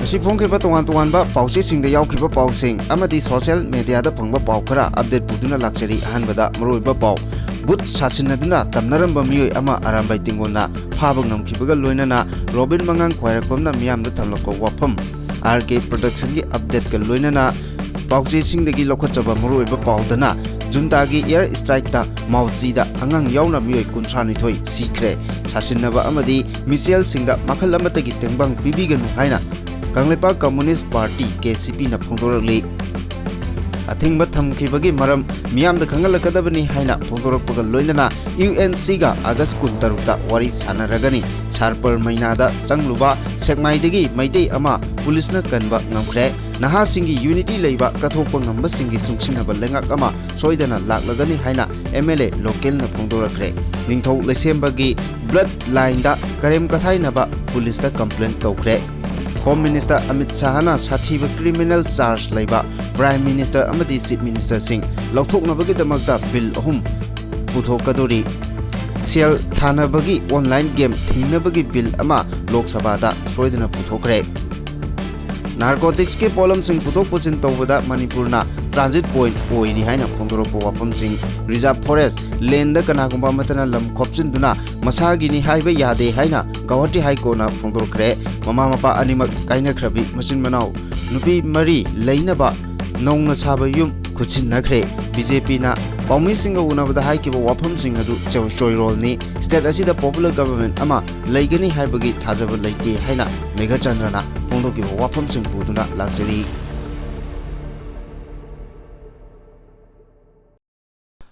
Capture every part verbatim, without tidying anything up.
ꯉꯁꯤ ꯐꯣꯡꯈꯤꯕ ꯇꯣꯉꯥꯟ ꯇꯣꯉꯥꯟꯕ ꯄꯥꯎꯆꯦꯁꯤꯡꯗ ꯌꯥꯎꯈꯤꯕ ꯄꯥꯎꯁꯤꯡ ꯑꯃꯗꯤ social media ꯗ ꯐꯪꯕ ꯄꯥꯎ ꯈꯔ update ꯄꯨꯗꯨꯅ ꯂꯥꯛꯆꯔꯤ꯫ ꯑꯍꯥꯟꯕꯗ ꯃꯔꯨꯑꯣꯏꯕ ꯄꯥꯎ꯫ ꯕꯨꯠ ꯁꯥꯁꯤꯟꯅꯗꯨꯅ ꯇꯝꯅꯔꯝꯕ ꯃꯤꯑꯣꯏ ꯑꯃ ꯑꯔꯥꯝꯕꯥꯏ ꯇꯦꯡꯒꯣꯟꯅ ꯐꯥꯕ ꯉꯝꯈꯤꯕꯒ ꯂꯣꯏꯅꯅ ꯔꯣꯕꯤꯟ ꯃꯉꯥꯡ ꯈ꯭ꯋꯥꯏꯔꯥꯛꯄꯝꯅ ꯃꯤꯌꯥꯝꯗ ꯊꯝꯂꯛꯄ ꯋꯥꯐꯝ꯫ R K Production ꯒꯤ update ꯀ ꯂꯣꯏꯅꯅ ꯄꯥꯎꯆꯦꯁꯤꯡꯗꯒꯤ ꯂꯧꯈꯠꯆꯕ ꯃꯔꯨꯑꯣꯏꯕ ꯄꯥꯎꯗꯅ ꯖꯨꯟꯇꯥꯒꯤ air strike ꯇ ꯃꯥꯎꯆꯤꯗ ꯑꯉꯥꯡ ꯌꯥꯎꯅ ꯃꯤꯑꯣꯏ ꯀꯨꯟꯊ꯭ꯔꯥ ꯅꯤꯊꯣꯏ ꯁꯤꯈ꯭ꯔꯦ꯫ ꯁꯥꯁꯤꯟꯅꯕ ꯑꯃꯗꯤ missile ꯁꯤꯡꯗ ꯃꯈꯜ ꯑꯃꯠꯇꯒꯤ ꯇꯦꯡꯕꯥꯡ ꯄꯤꯕꯤꯒꯅꯨ ꯍꯥꯏꯅ Kangleipak Communist Party, K C P ꯅ ꯐꯣꯡꯗꯣꯔꯛꯂꯤ꯫ ꯑꯊꯤꯡꯕ ꯊꯝꯈꯤꯕꯒꯤ ꯃꯔꯝ ꯃꯤꯌꯥꯝꯗ ꯈꯪꯍꯜꯂꯛꯀꯗꯕꯅꯤ ꯍꯥꯏꯅ ꯐꯣꯡꯗꯣꯔꯛꯄꯒ ꯂꯣꯏꯅꯅ U N C ꯒ August ꯀꯨꯟꯇꯔꯨꯛꯇ ꯋꯥꯔꯤ ꯁꯥꯟꯅꯔꯒꯅꯤ꯫ ꯁꯥꯔꯄꯔ ꯃꯩꯅꯥꯗ ꯆꯪꯂꯨꯕ ꯁꯦꯛꯃꯥꯏꯗꯒꯤ ꯃꯩꯇꯩ ꯑꯃ ꯄꯨꯂꯤꯁꯅ ꯀꯟꯕ ꯉꯝꯈ꯭ꯔꯦ꯫ ꯅꯍꯥꯁꯤꯡꯒꯤ unity ꯂꯩꯕ ꯀꯠꯊꯣꯛꯄ ꯉꯝꯕꯁꯤꯡꯒꯤ ꯁꯨꯡꯁꯤꯟꯅꯕ ꯂꯩꯉꯥꯛ ꯑꯃ ꯁꯣꯏꯗꯅ ꯂꯥꯛꯂꯒꯅꯤ ꯍꯥꯏꯅ M L A local ꯅ ꯐꯣꯡꯗꯣꯔꯛꯈ꯭ꯔꯦ꯫ ꯅꯤꯡꯊꯧ ꯂꯩꯁꯦꯝꯕꯒꯤ blood line ꯗ ꯀꯔꯦꯝ ꯀꯊꯥꯏꯅꯕ ꯄꯨꯂꯤꯁꯇ complaint ꯇꯧꯈ꯭ꯔꯦ꯫ Home Minister ꯑꯃꯤꯠ ꯁꯥꯍꯅ ꯁꯥꯊꯤꯕ criminal charge ꯂꯩꯕ Prime Minister ꯑꯃꯗꯤ Chief Minister ꯁꯤꯡ ꯂꯧꯊꯣꯛꯅꯕꯒꯤꯗꯃꯛꯇ bill ꯑꯍꯨꯝ ꯄꯨꯊꯣꯛꯀꯗꯧꯔꯤ꯫ ꯁꯦꯜ ꯊꯥꯅꯕꯒꯤ online game ꯊꯤꯡꯅꯕꯒꯤ bill ꯑꯃ ꯂꯣꯛ ꯁꯚꯥꯗ ꯁꯣꯏꯗꯅ ꯄꯨꯊꯣꯛꯈ꯭ꯔꯦ꯫ Narcotics ꯀꯤ ꯄꯣꯠꯂꯝꯁꯤꯡ ꯄꯨꯊꯣꯛ ꯄꯨꯁꯤꯟ ꯇꯧꯕꯗ ꯃꯅꯤꯄꯨꯔꯅ transit point ꯑꯣꯏꯔꯤ ꯍꯥꯏꯅ ꯐꯣꯡꯗꯣꯔꯛꯄ ꯋꯥꯐꯝꯁꯤꯡ꯫ Reserve forest land ꯗ ꯀꯅꯥꯒꯨꯝꯕ ꯑꯃꯠꯇꯅ ꯂꯝ ꯈꯣꯞꯆꯤꯟꯗꯨꯅ ꯃꯁꯥꯒꯤꯅꯤ ꯍꯥꯏꯕ ꯌꯥꯗꯦ ꯍꯥꯏꯅ ꯒꯧꯍꯥꯇꯤ High Court ꯅ ꯐꯣꯡꯗꯣꯔꯛꯈ꯭ꯔꯦ꯫ ꯃꯃꯥ ꯃꯄꯥ ꯑꯅꯤꯃꯛ ꯀꯥꯏꯅꯈ꯭ꯔꯕꯤ ꯃꯆꯤꯟ ꯃꯅꯥꯎ ꯅꯨꯄꯤ ꯃꯔꯤ ꯂꯩꯅꯕ ꯅꯧꯅ ꯁꯥꯕ ꯌꯨꯝ ꯈꯨꯠꯁꯤꯟꯅꯈ꯭ꯔꯦ꯫ B J P ꯅ ꯄꯥꯎꯃꯤꯁꯤꯡꯒ ꯎꯅꯕꯗ ꯍꯥꯏꯈꯤꯕ ꯋꯥꯐꯝꯁꯤꯡ ꯑꯗꯨ ꯆꯣ-, ꯆꯣꯏꯔꯣꯜꯅꯤ꯫ State ꯑꯁꯤꯗ popular government ꯑꯃ ꯂꯩꯒꯅꯤ ꯍꯥꯏꯕꯒꯤ ꯊꯥꯖꯕ ꯂꯩꯇꯦ ꯍꯥꯏꯅ ꯃꯦꯘꯆꯟꯗ꯭ꯔꯅ ꯐꯣꯡꯗꯣꯛꯈꯤꯕ ꯋꯥꯐꯝꯁꯤꯡ ꯄꯨꯗꯨꯅ ꯂꯥꯛꯆꯔꯤ꯫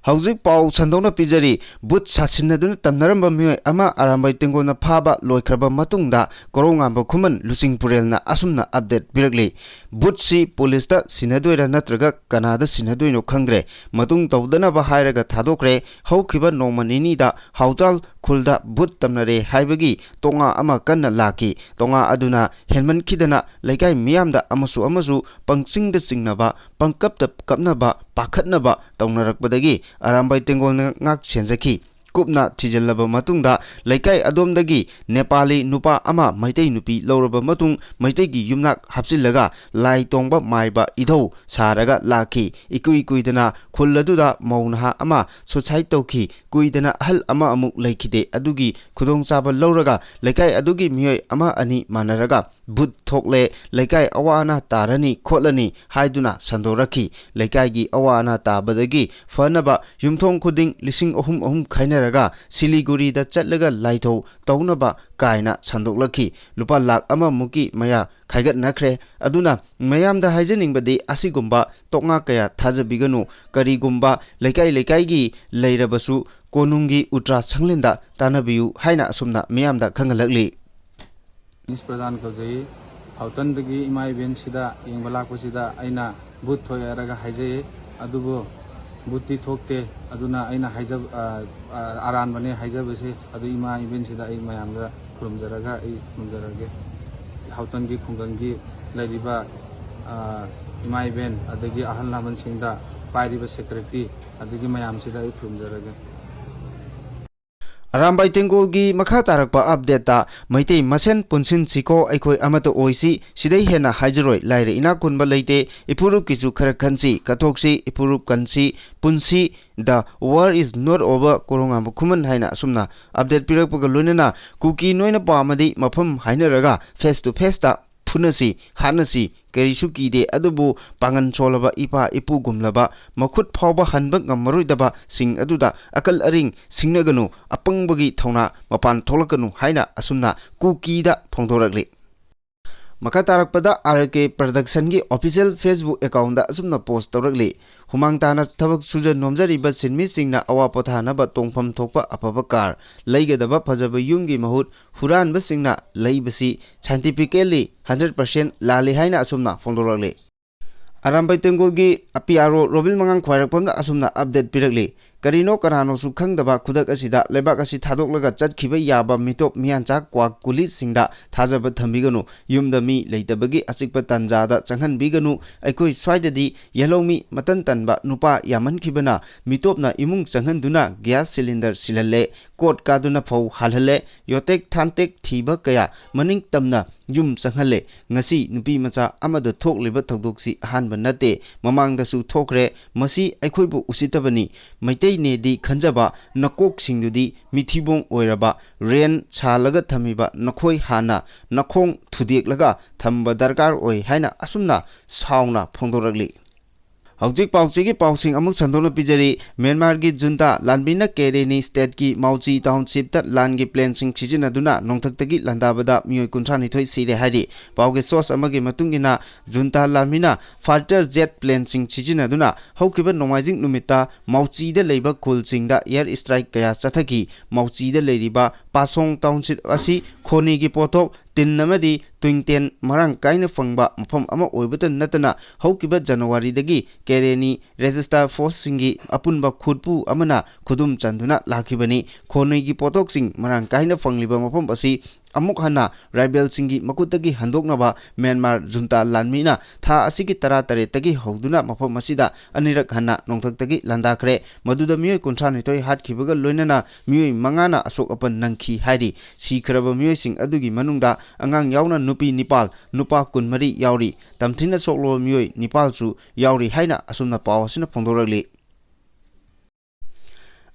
ꯍꯧꯖꯤꯛ ꯄꯥꯎ ꯁꯟꯗꯣꯛꯅ ꯄꯤꯖꯔꯤ꯫ ꯕꯨꯠ ꯁꯥꯁꯤꯟꯅꯗꯨꯅ ꯇꯝꯅꯔꯝꯕ ꯃꯤꯑꯣꯏ ꯑꯃ ꯑꯔꯥꯝꯕꯥꯏ ꯇꯦꯡꯒꯣꯜꯅ ꯐꯥꯕ ꯂꯣꯏꯈ꯭ꯔꯕ ꯃꯇꯨꯡꯗ, ꯀꯣꯔꯧꯉꯥꯟꯕ ꯈꯨꯃꯟ ꯂꯨꯆꯤꯡ ꯄꯨꯔꯦꯜꯅ ꯑꯁꯨꯝꯅ update ꯄꯤꯔꯛꯂꯤ꯫ ꯕꯨꯠꯁꯤ ꯄꯨꯂꯤꯁꯇ ꯁꯤꯟꯅꯗꯣꯏꯔꯥ ꯅꯠꯇ꯭ꯔꯒ ꯀꯅꯥꯗ ꯁꯤꯟꯅꯗꯣꯏꯅꯣ ꯈꯪꯗ꯭ꯔꯦ꯫ ꯃꯇꯨꯡ ꯇꯧꯗꯅꯕ ꯍꯥꯏꯔꯒ ꯊꯥꯗꯣꯛꯈ꯭ꯔꯦ꯫ ꯍꯧꯈꯤꯕ ꯅꯣꯡꯃ ꯅꯤꯅꯤꯗ ꯍꯥꯎꯇꯥꯜ ꯈꯨꯜꯗ ꯕꯨꯠ ꯇꯝꯅꯔꯦ ꯍꯥꯏꯕꯒꯤ ꯇꯣꯉꯥ ꯑꯃ ꯀꯟꯅ ꯂꯥꯛꯈꯤ꯫ ꯇꯣꯉꯥ ꯑꯗꯨꯅ ꯍꯦꯟꯃꯟꯈꯤꯗꯅ ꯂꯩꯀꯥꯏ ꯃꯤꯌꯥꯝꯗ ꯑꯃꯁꯨ ꯑꯃꯁꯨ ꯄꯪꯆꯤꯡꯗ ꯆꯤꯡꯅꯕ, ꯄꯪꯀꯞꯇ ꯀꯞꯅꯕ, ꯄꯥꯈꯠꯅꯕ ꯇꯧꯅꯔꯛꯄꯗꯒꯤ ꯑꯔꯥꯝꯕꯥꯏ ꯇꯦꯡꯒꯣꯜꯅ ꯉꯥꯛ ꯁꯦꯟꯖꯈꯤ꯫ ꯀꯨꯞꯅ ꯊꯤꯖꯤꯜꯂꯕ ꯃꯇꯨꯡꯗ, ꯂꯩꯀꯥꯏ ꯑꯗꯣꯝꯗꯒꯤ ꯅꯦꯄꯥꯂꯤ ꯅꯨꯄꯥ ꯑꯃ ꯃꯩꯇꯩ ꯅꯨꯄꯤ ꯂꯧꯔꯕ ꯃꯇꯨꯡ, ꯃꯩꯇꯩꯒꯤ ꯌꯨꯝꯅꯥꯛ ꯍꯥꯞꯆꯤꯜꯂꯒ ꯂꯥꯏ ꯇꯣꯡꯕ ꯃꯥꯏꯕ ꯏꯙꯧ ꯁꯥꯔꯒ ꯂꯥꯛꯈꯤ꯫ ꯏꯀꯨꯏ ꯀꯨꯏꯗꯅ ꯈꯨꯜ ꯑꯗꯨꯗ ꯃꯧ ꯅꯍꯥ ꯑꯃ suicide ꯇꯧꯈꯤ꯫ ꯀꯨꯏꯗꯅ ꯑꯍꯜ ꯑꯃ ꯑꯃꯨꯛ ꯂꯩꯈꯤꯗꯦ꯫ ꯑꯗꯨꯒꯤ ꯈꯨꯗꯣꯡꯆꯥꯕ ꯂꯧꯔꯒ ꯂꯩꯀꯥꯏ ꯑꯗꯨꯒꯤ ꯃꯤꯑꯣꯏ ꯑꯃ ꯑꯅꯤ ꯃꯥꯟꯅꯔꯒ ꯚꯨꯠ ꯊꯣꯛꯂꯦ, ꯂꯩꯀꯥꯏ ꯑꯋꯥ ꯑꯅꯥ ꯇꯥꯔꯅꯤ ꯈꯣꯠꯂꯅꯤ ꯍꯥꯏꯗꯨꯅ ꯁꯟꯗꯣꯔꯛꯈꯤ꯫ ꯂꯩꯀꯥꯏꯒꯤ ꯑꯋꯥ ꯑꯅꯥ ꯇꯥꯕꯗꯒꯤ ꯐꯅꯕ ꯌꯨꯝꯊꯣꯡ ꯈꯨꯗꯤꯡ ꯂꯤꯁꯤꯡ ꯑꯍꯨꯝ ꯑꯍꯨꯝ ꯈꯥꯏꯅꯔꯒ ꯁꯤꯂꯤꯒꯨꯔꯤꯗ ꯆꯠꯂꯒ ꯂꯥꯏꯊꯧ ꯇꯧꯅꯕ ꯀꯥꯏꯅ ꯁꯟꯗꯣꯛꯂꯛꯈꯤ꯫ ꯂꯨꯄꯥ ꯂꯥꯈ ꯑꯃꯃꯨꯛꯀꯤ ꯃꯌꯥ ꯈꯥꯏꯒꯠꯅꯈ꯭ꯔꯦ꯫ ꯑꯗꯨꯅ ꯃꯌꯥꯝꯗ ꯍꯥꯏꯖꯅꯤꯡꯕꯗꯤ, ꯑꯁꯤꯒꯨꯝꯕ ꯇꯣꯛꯉꯥꯛ ꯀꯌꯥ ꯊꯥꯖꯕꯤꯒꯅꯨ꯫ ꯀꯔꯤꯒꯨꯝꯕ ꯂꯩꯀꯥꯏ ꯂꯩꯀꯥꯏꯒꯤ ꯂꯩꯔꯕꯁꯨ, ꯀꯣꯅꯨꯡꯒꯤ ꯎꯇ꯭ꯔꯥ ꯁꯪꯂꯦꯟꯗ ꯇꯥꯟꯅꯕꯤꯌꯨ ꯍꯥꯏꯅ ꯑꯁꯨꯝꯅ ꯃꯤꯌꯥꯝꯗ ꯈꯪꯍꯜꯂꯛꯂꯤ꯫ ꯅꯤꯁ ꯄ꯭ꯔꯙꯥꯟ ꯀꯧꯖꯩ꯫ ꯍꯥꯎꯇꯟꯗꯒꯤ ꯏꯃꯥ ꯏꯕꯦꯟꯁꯤꯗ ꯌꯦꯡꯕ ꯂꯥꯛꯄꯁꯤꯗ ꯑꯩꯅ ꯚꯨꯠ ꯊꯣꯛꯑꯦ ꯍꯥꯏꯔꯒ ꯍꯥꯏꯖꯩ, ꯑꯗꯨꯕꯨ ꯚꯨꯠꯇꯤ ꯊꯣꯛꯇꯦ꯫ ꯑꯗꯨꯅ ꯑꯩꯅ ꯍꯥꯏꯖꯕ, ꯑ, ꯑ, ꯑꯔꯥꯟꯕꯅꯦ ꯍꯥꯏꯖꯕꯁꯦ, ꯑꯗꯨ ꯏꯃꯥ ꯏꯕꯦꯟꯁꯤꯗ ꯑꯩ ꯃꯌꯥꯝꯗ ꯈꯨꯔꯨꯝꯖꯔꯒ ꯑꯩ ꯈꯨꯔꯨꯝꯖꯔꯒꯦ꯫ ꯍꯥꯎꯇꯟꯒꯤ ꯈꯨꯡꯒꯪꯒꯤ ꯂꯩꯔꯤꯕ, ꯑ, ꯏꯃꯥ ꯏꯕꯦꯟ ꯑꯗꯒꯤ ꯑꯍꯜ ꯂꯃꯟꯁꯤꯡꯗ, ꯄꯥꯏꯔꯤꯕ security ꯑꯗꯒꯤ ꯃꯌꯥꯝꯁꯤꯗ ꯑꯩ ꯈꯨꯔꯨꯝꯖꯔꯒꯦ꯫ ꯑꯔꯥꯝꯕꯥꯏ ꯇꯦꯡꯒꯣꯜꯒꯤ ꯃꯈꯥ ꯇꯥꯔꯛꯄ updateꯇ, ꯃꯩꯇꯩ ꯃꯁꯦꯟ ꯄꯨꯟꯁꯤꯟꯁꯤꯀꯣ, ꯑꯩꯈꯣꯏ ꯑꯃꯠꯇ ꯑꯣꯏꯁꯤ, ꯁꯤꯗꯩ ꯍꯦꯟꯅ ꯍꯥꯏꯖꯔꯣꯏ꯫ ꯂꯥꯏꯔ ꯏꯅꯥꯛ ꯈꯨꯟꯕ ꯂꯩꯇꯦ, ꯏꯄꯨꯔꯨꯞꯀꯤꯁꯨ ꯈꯔ ꯈꯟꯁꯤ, ꯀꯠꯊꯣꯛꯁꯤ, ꯏꯄꯨꯔꯨꯞ ꯀꯟꯁꯤ, ꯄꯨꯟꯁꯤ꯫ The war is not over, ꯀꯣꯔꯣꯉꯥꯝꯕ ꯈꯨꯃꯟ ꯍꯥꯏꯅ ꯑꯁꯨꯝꯅ update ꯄꯤꯔꯛꯄꯒ ꯂꯣꯏꯅꯅ, ꯀꯨꯀꯤ ꯅꯣꯏꯅ ꯄꯥꯝꯃꯗꯤ ꯃꯐꯝ ꯍꯥꯏꯅꯔꯒ face to faceꯇ ꯐꯨꯅꯁꯤ, ꯍꯥꯠꯅꯁꯤ, ꯀꯔꯤꯁꯨ ꯀꯤꯗꯦ꯫ ꯑꯗꯨꯕꯨ ꯄꯥꯡꯒꯜ ꯁꯣꯜꯂꯕ ꯏꯄꯥ ꯏꯄꯨꯒꯨꯝꯂꯕ, ꯃꯈꯨꯠ ꯐꯥꯎꯕ ꯍꯟꯕ ꯉꯝꯃꯔꯣꯏꯗꯕꯁꯤꯡ ꯑꯗꯨꯗ ꯑꯀꯜ ꯑꯔꯤꯡ ꯁꯤꯡꯅꯒꯅꯨ, ꯑꯄꯪꯕꯒꯤ ꯊꯧꯅꯥ ꯃꯄꯥꯟ ꯊꯣꯛꯂꯛꯀꯅꯨ ꯍꯥꯏꯅ ꯑꯁꯨꯝꯅ ꯀꯨꯀꯤꯗ ꯐꯣꯡꯗꯣꯔꯛꯂꯤ꯫ ꯃꯈꯥ ꯇꯥꯔꯛꯄꯗ, R K Productionꯒꯤ official Facebook accountꯇ ꯑꯁꯨꯝꯅ post ꯇꯧꯔꯛꯂꯤ: ꯍꯨꯃꯥꯡ ꯇꯥꯅ ꯊꯕꯛ ꯁꯨꯖ ꯅꯣꯝꯖꯔꯤꯕ ꯁꯤꯟꯃꯤꯁꯤꯡꯅ ꯑꯋꯥ ꯄꯣꯊꯥꯅꯕ ꯇꯣꯡꯐꯝ ꯊꯣꯛꯄ ꯑꯐꯕ car, ꯂꯩꯒꯗꯕ ꯐꯖꯕ ꯌꯨꯝꯒꯤ ꯃꯍꯨꯠ ꯍꯨꯔꯥꯟꯕꯁꯤꯡꯅ ꯂꯩꯕꯁꯤ scientifically hundred percent ꯂꯥꯜꯂꯤ ꯍꯥꯏꯅ ꯑꯁꯨꯝꯅ ꯐꯣꯡꯗꯣꯔꯛꯂꯤ꯫ ꯑꯔꯥꯝꯕꯥꯏ ꯇꯦꯡꯒꯣꯜꯒꯤ P R O ꯔꯣꯕꯤꯟ ꯃꯉꯥꯡ ꯈ꯭ꯋꯥꯏꯔꯥꯛꯄꯝꯅ ꯑꯁꯨꯝꯅ update ꯄꯤꯔꯛꯂꯤ: ꯀꯔꯤꯅꯣ ꯀꯅꯥꯅꯣꯁꯨ ꯈꯪꯗꯕ ꯈꯨꯗꯛ ꯑꯁꯤꯗ ꯂꯩꯕꯥꯛ ꯑꯁꯤ ꯊꯥꯗꯣꯛꯂꯒ ꯆꯠꯈꯤꯕ ꯌꯥꯕ ꯃꯤꯇꯣꯞ ꯃꯤꯌꯥꯟꯆꯥ ꯀ꯭ꯋꯥꯛ ꯀꯨꯂꯤꯁꯤꯡꯗ ꯊꯥꯖꯕ ꯊꯝꯕꯤꯒꯅꯨ꯫ ꯌꯨꯝꯗ ꯃꯤ ꯂꯩꯇꯕꯒꯤ ꯑꯆꯤꯛꯄ ꯇꯥꯟꯖꯥꯗ ꯆꯪꯍꯟꯕꯤꯒꯅꯨ꯫ ꯑꯩꯈꯣꯏ ꯁ꯭ꯋꯥꯏꯗꯗꯤ ꯌꯦꯜꯍꯧꯃꯤ ꯃꯇꯟ ꯇꯟꯕ ꯅꯨꯄꯥ ꯌꯥꯝꯃꯟꯈꯤꯕꯅ ꯃꯤꯇꯣꯞꯅ ꯏꯃꯨꯡ ꯆꯪꯍꯟꯗꯨꯅ ꯒ꯭ꯌꯥꯁ ꯁꯤꯂꯤꯟꯗꯔ ꯁꯤꯜꯍꯜꯂꯦ, ꯀꯣꯠ ꯀꯥꯗꯨꯅ ꯐꯧ ꯍꯥꯜꯍꯜꯂꯦ, ꯌꯣꯇꯦꯛ ꯊꯥꯟꯇꯦꯛ ꯊꯤꯕ ꯀꯌꯥ ꯃꯅꯤꯡ ꯇꯝꯅ ꯌꯨꯝ ꯆꯪꯍꯜꯂꯦ꯫ ꯉꯁꯤ ꯅꯨꯄꯤ ꯃꯆꯥ ꯑꯃꯗ ꯊꯣꯛꯂꯤꯕ ꯊꯧꯗꯣꯛꯁꯤ ꯑꯍꯥꯟꯕ ꯅꯠꯇꯦ, ꯃꯃꯥꯡꯗꯁꯨ ꯊꯣꯛꯈ꯭ꯔꯦ꯫ ꯃꯁꯤ ꯑꯩꯈꯣꯏꯕꯨ ꯎꯁꯤꯠꯇꯕꯅꯤ꯫ ꯃꯩꯇꯩꯅꯦꯗꯤ ꯈꯟꯖꯕ ꯅꯀꯣꯛꯁꯤꯡꯗꯨꯗꯤ ꯃꯤꯊꯤꯕꯣꯡ ꯑꯣꯏꯔꯕ, ꯔꯦꯟ ꯁꯥꯜꯂꯒ ꯊꯝꯃꯤꯕ ꯅꯈꯣꯏ ꯍꯥꯟꯅ ꯅꯈꯣꯡ ꯊꯨꯗꯦꯛꯂꯒ ꯊꯝꯕ ꯗꯔꯀꯥꯔ ꯑꯣꯏ ꯍꯥꯏꯅ ꯑꯁꯨꯝꯅ ꯁꯥꯎꯅ ꯐꯣꯡꯗꯣꯔꯛꯂꯤ꯫ ꯍꯧꯖꯤꯛ ꯄꯥꯎꯆꯦꯒꯤ ꯄꯥꯎꯁꯤꯡ ꯑꯃꯨꯛ ꯁꯟꯗꯣꯛꯅ ꯄꯤꯖꯔꯤ꯫ ꯃ꯭ꯌꯥꯟꯃꯥꯔꯒꯤ ꯖꯨꯟꯇꯥ ꯂꯥꯟꯃꯤꯅ ꯀꯦꯔꯦꯅꯤ ꯁ꯭ꯇꯦꯠꯀꯤ ꯃꯥꯎꯆꯤ ꯇꯥꯎꯟꯁꯤꯞꯇ ꯂꯥꯟꯒꯤ ꯄ꯭ꯂꯦꯟꯁꯤꯡ ꯁꯤꯖꯤꯟꯅꯗꯨꯅ ꯅꯣꯡꯊꯛꯇꯒꯤ ꯂꯥꯟꯗꯥꯕꯗ ꯃꯤꯑꯣꯏ ꯀꯨꯟꯊ꯭ꯔꯥ ꯅꯤꯊꯣꯏ ꯁꯤꯔꯦ ꯍꯥꯏꯔꯤ꯫ ꯄꯥꯎꯒꯤ ꯁꯣꯔꯁ ꯑꯃꯒꯤ ꯃꯇꯨꯡ ꯏꯟꯅ, ꯖꯨꯟꯇꯥ ꯂꯥꯟꯃꯤꯅ ꯐꯥꯏꯇꯔ ꯖꯦꯠ ꯄ꯭ꯂꯦꯟꯁꯤꯡ ꯁꯤꯖꯤꯟꯅꯗꯨꯅ ꯍꯧꯈꯤꯕ ꯅꯣꯡꯃꯥꯏꯖꯤꯡ ꯅꯨꯃꯤꯠꯇ ꯃꯥꯎꯆꯤꯗ ꯂꯩꯕ ꯈꯨꯜꯁꯤꯡꯗ ꯑꯦꯌꯔ ꯁ꯭ꯇ꯭ꯔꯥꯏꯛ ꯀꯌꯥ ꯆꯠꯊꯈꯤ꯫ ꯃꯥꯎꯆꯤꯗ ꯂꯩꯔꯤꯕ ꯄꯥꯁꯣꯡ ꯇꯥꯎꯟꯁꯤꯞ ꯑꯁꯤ ꯈꯣꯅꯤꯒꯤ ꯄꯣꯠꯊꯣꯛ, ꯇꯤꯟ ꯑꯃꯗꯤ ꯇꯨꯡꯇꯦꯟ ꯃꯔꯥꯡ ꯀꯥꯏꯅ ꯐꯪꯕ ꯃꯐꯝ ꯑꯃ ꯑꯣꯏꯕꯇ ꯅꯠꯇꯅ, ꯍꯧꯈꯤꯕ ꯖꯅꯋꯥꯔꯤꯗꯒꯤ ꯀꯦꯔꯦꯅꯤ ꯔꯦꯖꯤꯁꯇꯥꯔ ꯐꯣꯔꯁꯁꯤꯡꯒꯤ ꯑꯄꯨꯟꯕ ꯈꯨꯠꯄꯨ ꯑꯃꯅ ꯈꯨꯗꯨꯝ ꯆꯟꯗꯨꯅ ꯂꯥꯛꯈꯤꯕꯅꯤ꯫ ꯈꯣꯅꯨꯡꯒꯤ ꯄꯣꯠꯊꯣꯛꯁꯤꯡ ꯃꯔꯥꯡ ꯀꯥꯏꯅ ꯐꯪꯂꯤꯕ ꯃꯐꯝ ꯑꯁꯤ ꯑꯃꯨꯛ ꯍꯟꯅ ꯔꯥꯏꯕꯦꯜꯁꯤꯡꯒꯤ ꯃꯈꯨꯠꯇꯒꯤ ꯍꯟꯗꯣꯛꯅꯕ ꯃ꯭ꯌꯥꯟꯃꯥꯔ ꯖꯨꯟꯇꯥ ꯂꯥꯟꯃꯤꯅ ꯊꯥ ꯑꯁꯤꯒꯤ ꯇꯔꯥꯇꯔꯦꯠꯇꯒꯤ ꯍꯧꯗꯨꯅ ꯃꯐꯝ ꯑꯁꯤꯗ ꯑꯅꯤꯔꯛ ꯍꯟꯅ ꯅꯣꯡꯊꯛꯇꯒꯤ ꯂꯥꯟꯗꯥꯈ꯭ꯔꯦ꯫ ꯃꯗꯨꯗ ꯃꯤꯑꯣꯏ ꯀꯨꯟꯊ꯭ꯔꯥ ꯅꯤꯊꯣꯏ ꯍꯥꯠꯈꯤꯕꯒ ꯂꯣꯏꯅꯅ ꯃꯤꯑꯣꯏ ꯃꯉꯥꯅ ꯑꯁꯣꯛ ꯑꯄꯟ ꯅꯪꯈꯤ ꯍꯥꯏꯔꯤ꯫ ꯁꯤꯈ꯭ꯔꯕ ꯃꯤꯑꯣꯏꯁꯤꯡ ꯑꯗꯨꯒꯤ ꯃꯅꯨꯡꯗ ꯑꯉꯥꯡ ꯌꯥꯎꯅ ꯅꯨꯄꯤ ꯅꯤꯄꯥꯜ, ꯅꯨꯄꯥ ꯀꯨꯟꯃꯔꯤ ꯌꯥꯎꯔꯤ꯫ ꯇꯝꯊꯤꯅ ꯁꯣꯛꯂꯕ ꯃꯤꯑꯣꯏ ꯅꯤꯄꯥꯜꯁꯨ ꯌꯥꯎꯔꯤ ꯍꯥꯏꯅ ꯑꯁꯨꯝꯅ ꯄꯥꯎ ꯑꯁꯤꯅ ꯐꯣꯡꯗꯣꯔꯛꯂꯤ꯫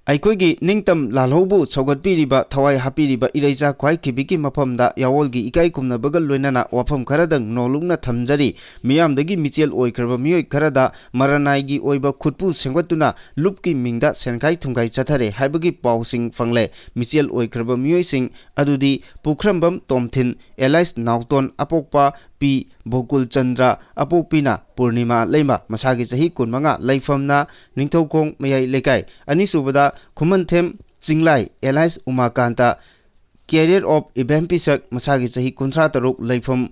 ꯑꯩꯈꯣꯏꯒꯤ ꯅꯤꯡꯇꯝ ꯂꯥꯜꯍꯧꯕꯨ ꯁꯧꯒꯠꯄꯤꯔꯤꯕ, ꯊꯋꯥꯏ ꯍꯥꯞꯄꯤꯔꯤꯕ ꯏꯔꯩꯆꯥ ꯈ꯭ꯋꯥꯏꯈꯤꯕꯤꯒꯤ ꯃꯐꯝꯗ ꯌꯥꯑꯣꯜꯒꯤ ꯏꯀꯥꯏ ꯈꯨꯝꯅꯕꯒ ꯂꯣꯏꯅꯅ ꯋꯥꯐꯝ ꯈꯔꯗꯪ ꯅꯣꯜꯂꯨꯛꯅ ꯊꯝꯖꯔꯤ꯫ ꯃꯤꯌꯥꯝꯗꯒꯤ ꯃꯤꯆꯦꯜ ꯑꯣꯏꯈ꯭ꯔꯕ ꯃꯤꯑꯣꯏ ꯈꯔꯗ ꯃꯔꯅꯥꯏꯒꯤ ꯑꯣꯏꯕ ꯈꯨꯠꯄꯨ ꯁꯦꯝꯒꯠꯇꯨꯅ ꯂꯨꯞꯀꯤ ꯃꯤꯡꯗ ꯁꯦꯟꯈꯥꯏ ꯊꯨꯝꯈꯥꯏ ꯆꯠꯊꯔꯦ ꯍꯥꯏꯕꯒꯤ ꯄꯥꯎꯁꯤꯡ ꯐꯪꯂꯦ꯫ ꯃꯤꯆꯦꯜ ꯑꯣꯏꯈ꯭ꯔꯕ ꯃꯤꯑꯣꯏꯁꯤꯡ ꯑꯗꯨꯗꯤ ꯄꯨꯈ꯭ꯔꯝꯕꯝ ꯇꯣꯝꯊꯤꯟ, ꯑꯦꯂꯥꯏꯁ ꯅꯥꯎꯇꯣꯟ, ꯑꯄꯣꯛꯄ ꯄꯤ ꯕꯣꯀꯨꯜ ꯆꯟꯗ꯭ꯔ, ꯑꯄꯣꯛꯄꯤꯅ ꯄꯨꯔꯅꯤꯃꯥ ꯂꯩꯃ, ꯃꯁꯥꯒꯤ ꯆꯍꯤ ꯀꯨꯟꯃꯉꯥ, ꯂꯩꯐꯝꯅ ꯅꯤꯡꯊꯧꯈꯣꯡ ꯃꯌꯥꯏ ꯂꯩꯀꯥꯏ꯫ ꯑꯅꯤꯁꯨꯕꯗ ꯈꯨꯃꯟꯊꯦꯝ ꯆꯤꯡꯂꯥꯏ, ꯑꯦꯂꯥꯏꯁ ꯎꯃꯥꯀꯥꯟꯇ, ꯀꯦꯔꯤꯌꯔ ꯑꯣꯐ ꯏꯕꯦꯝ ꯄꯤꯁꯛ, ꯃꯁꯥꯒꯤ ꯆꯍꯤ ꯀꯨꯟꯊ꯭ꯔꯥ ꯇꯔꯨꯛ, ꯂꯩꯐꯝ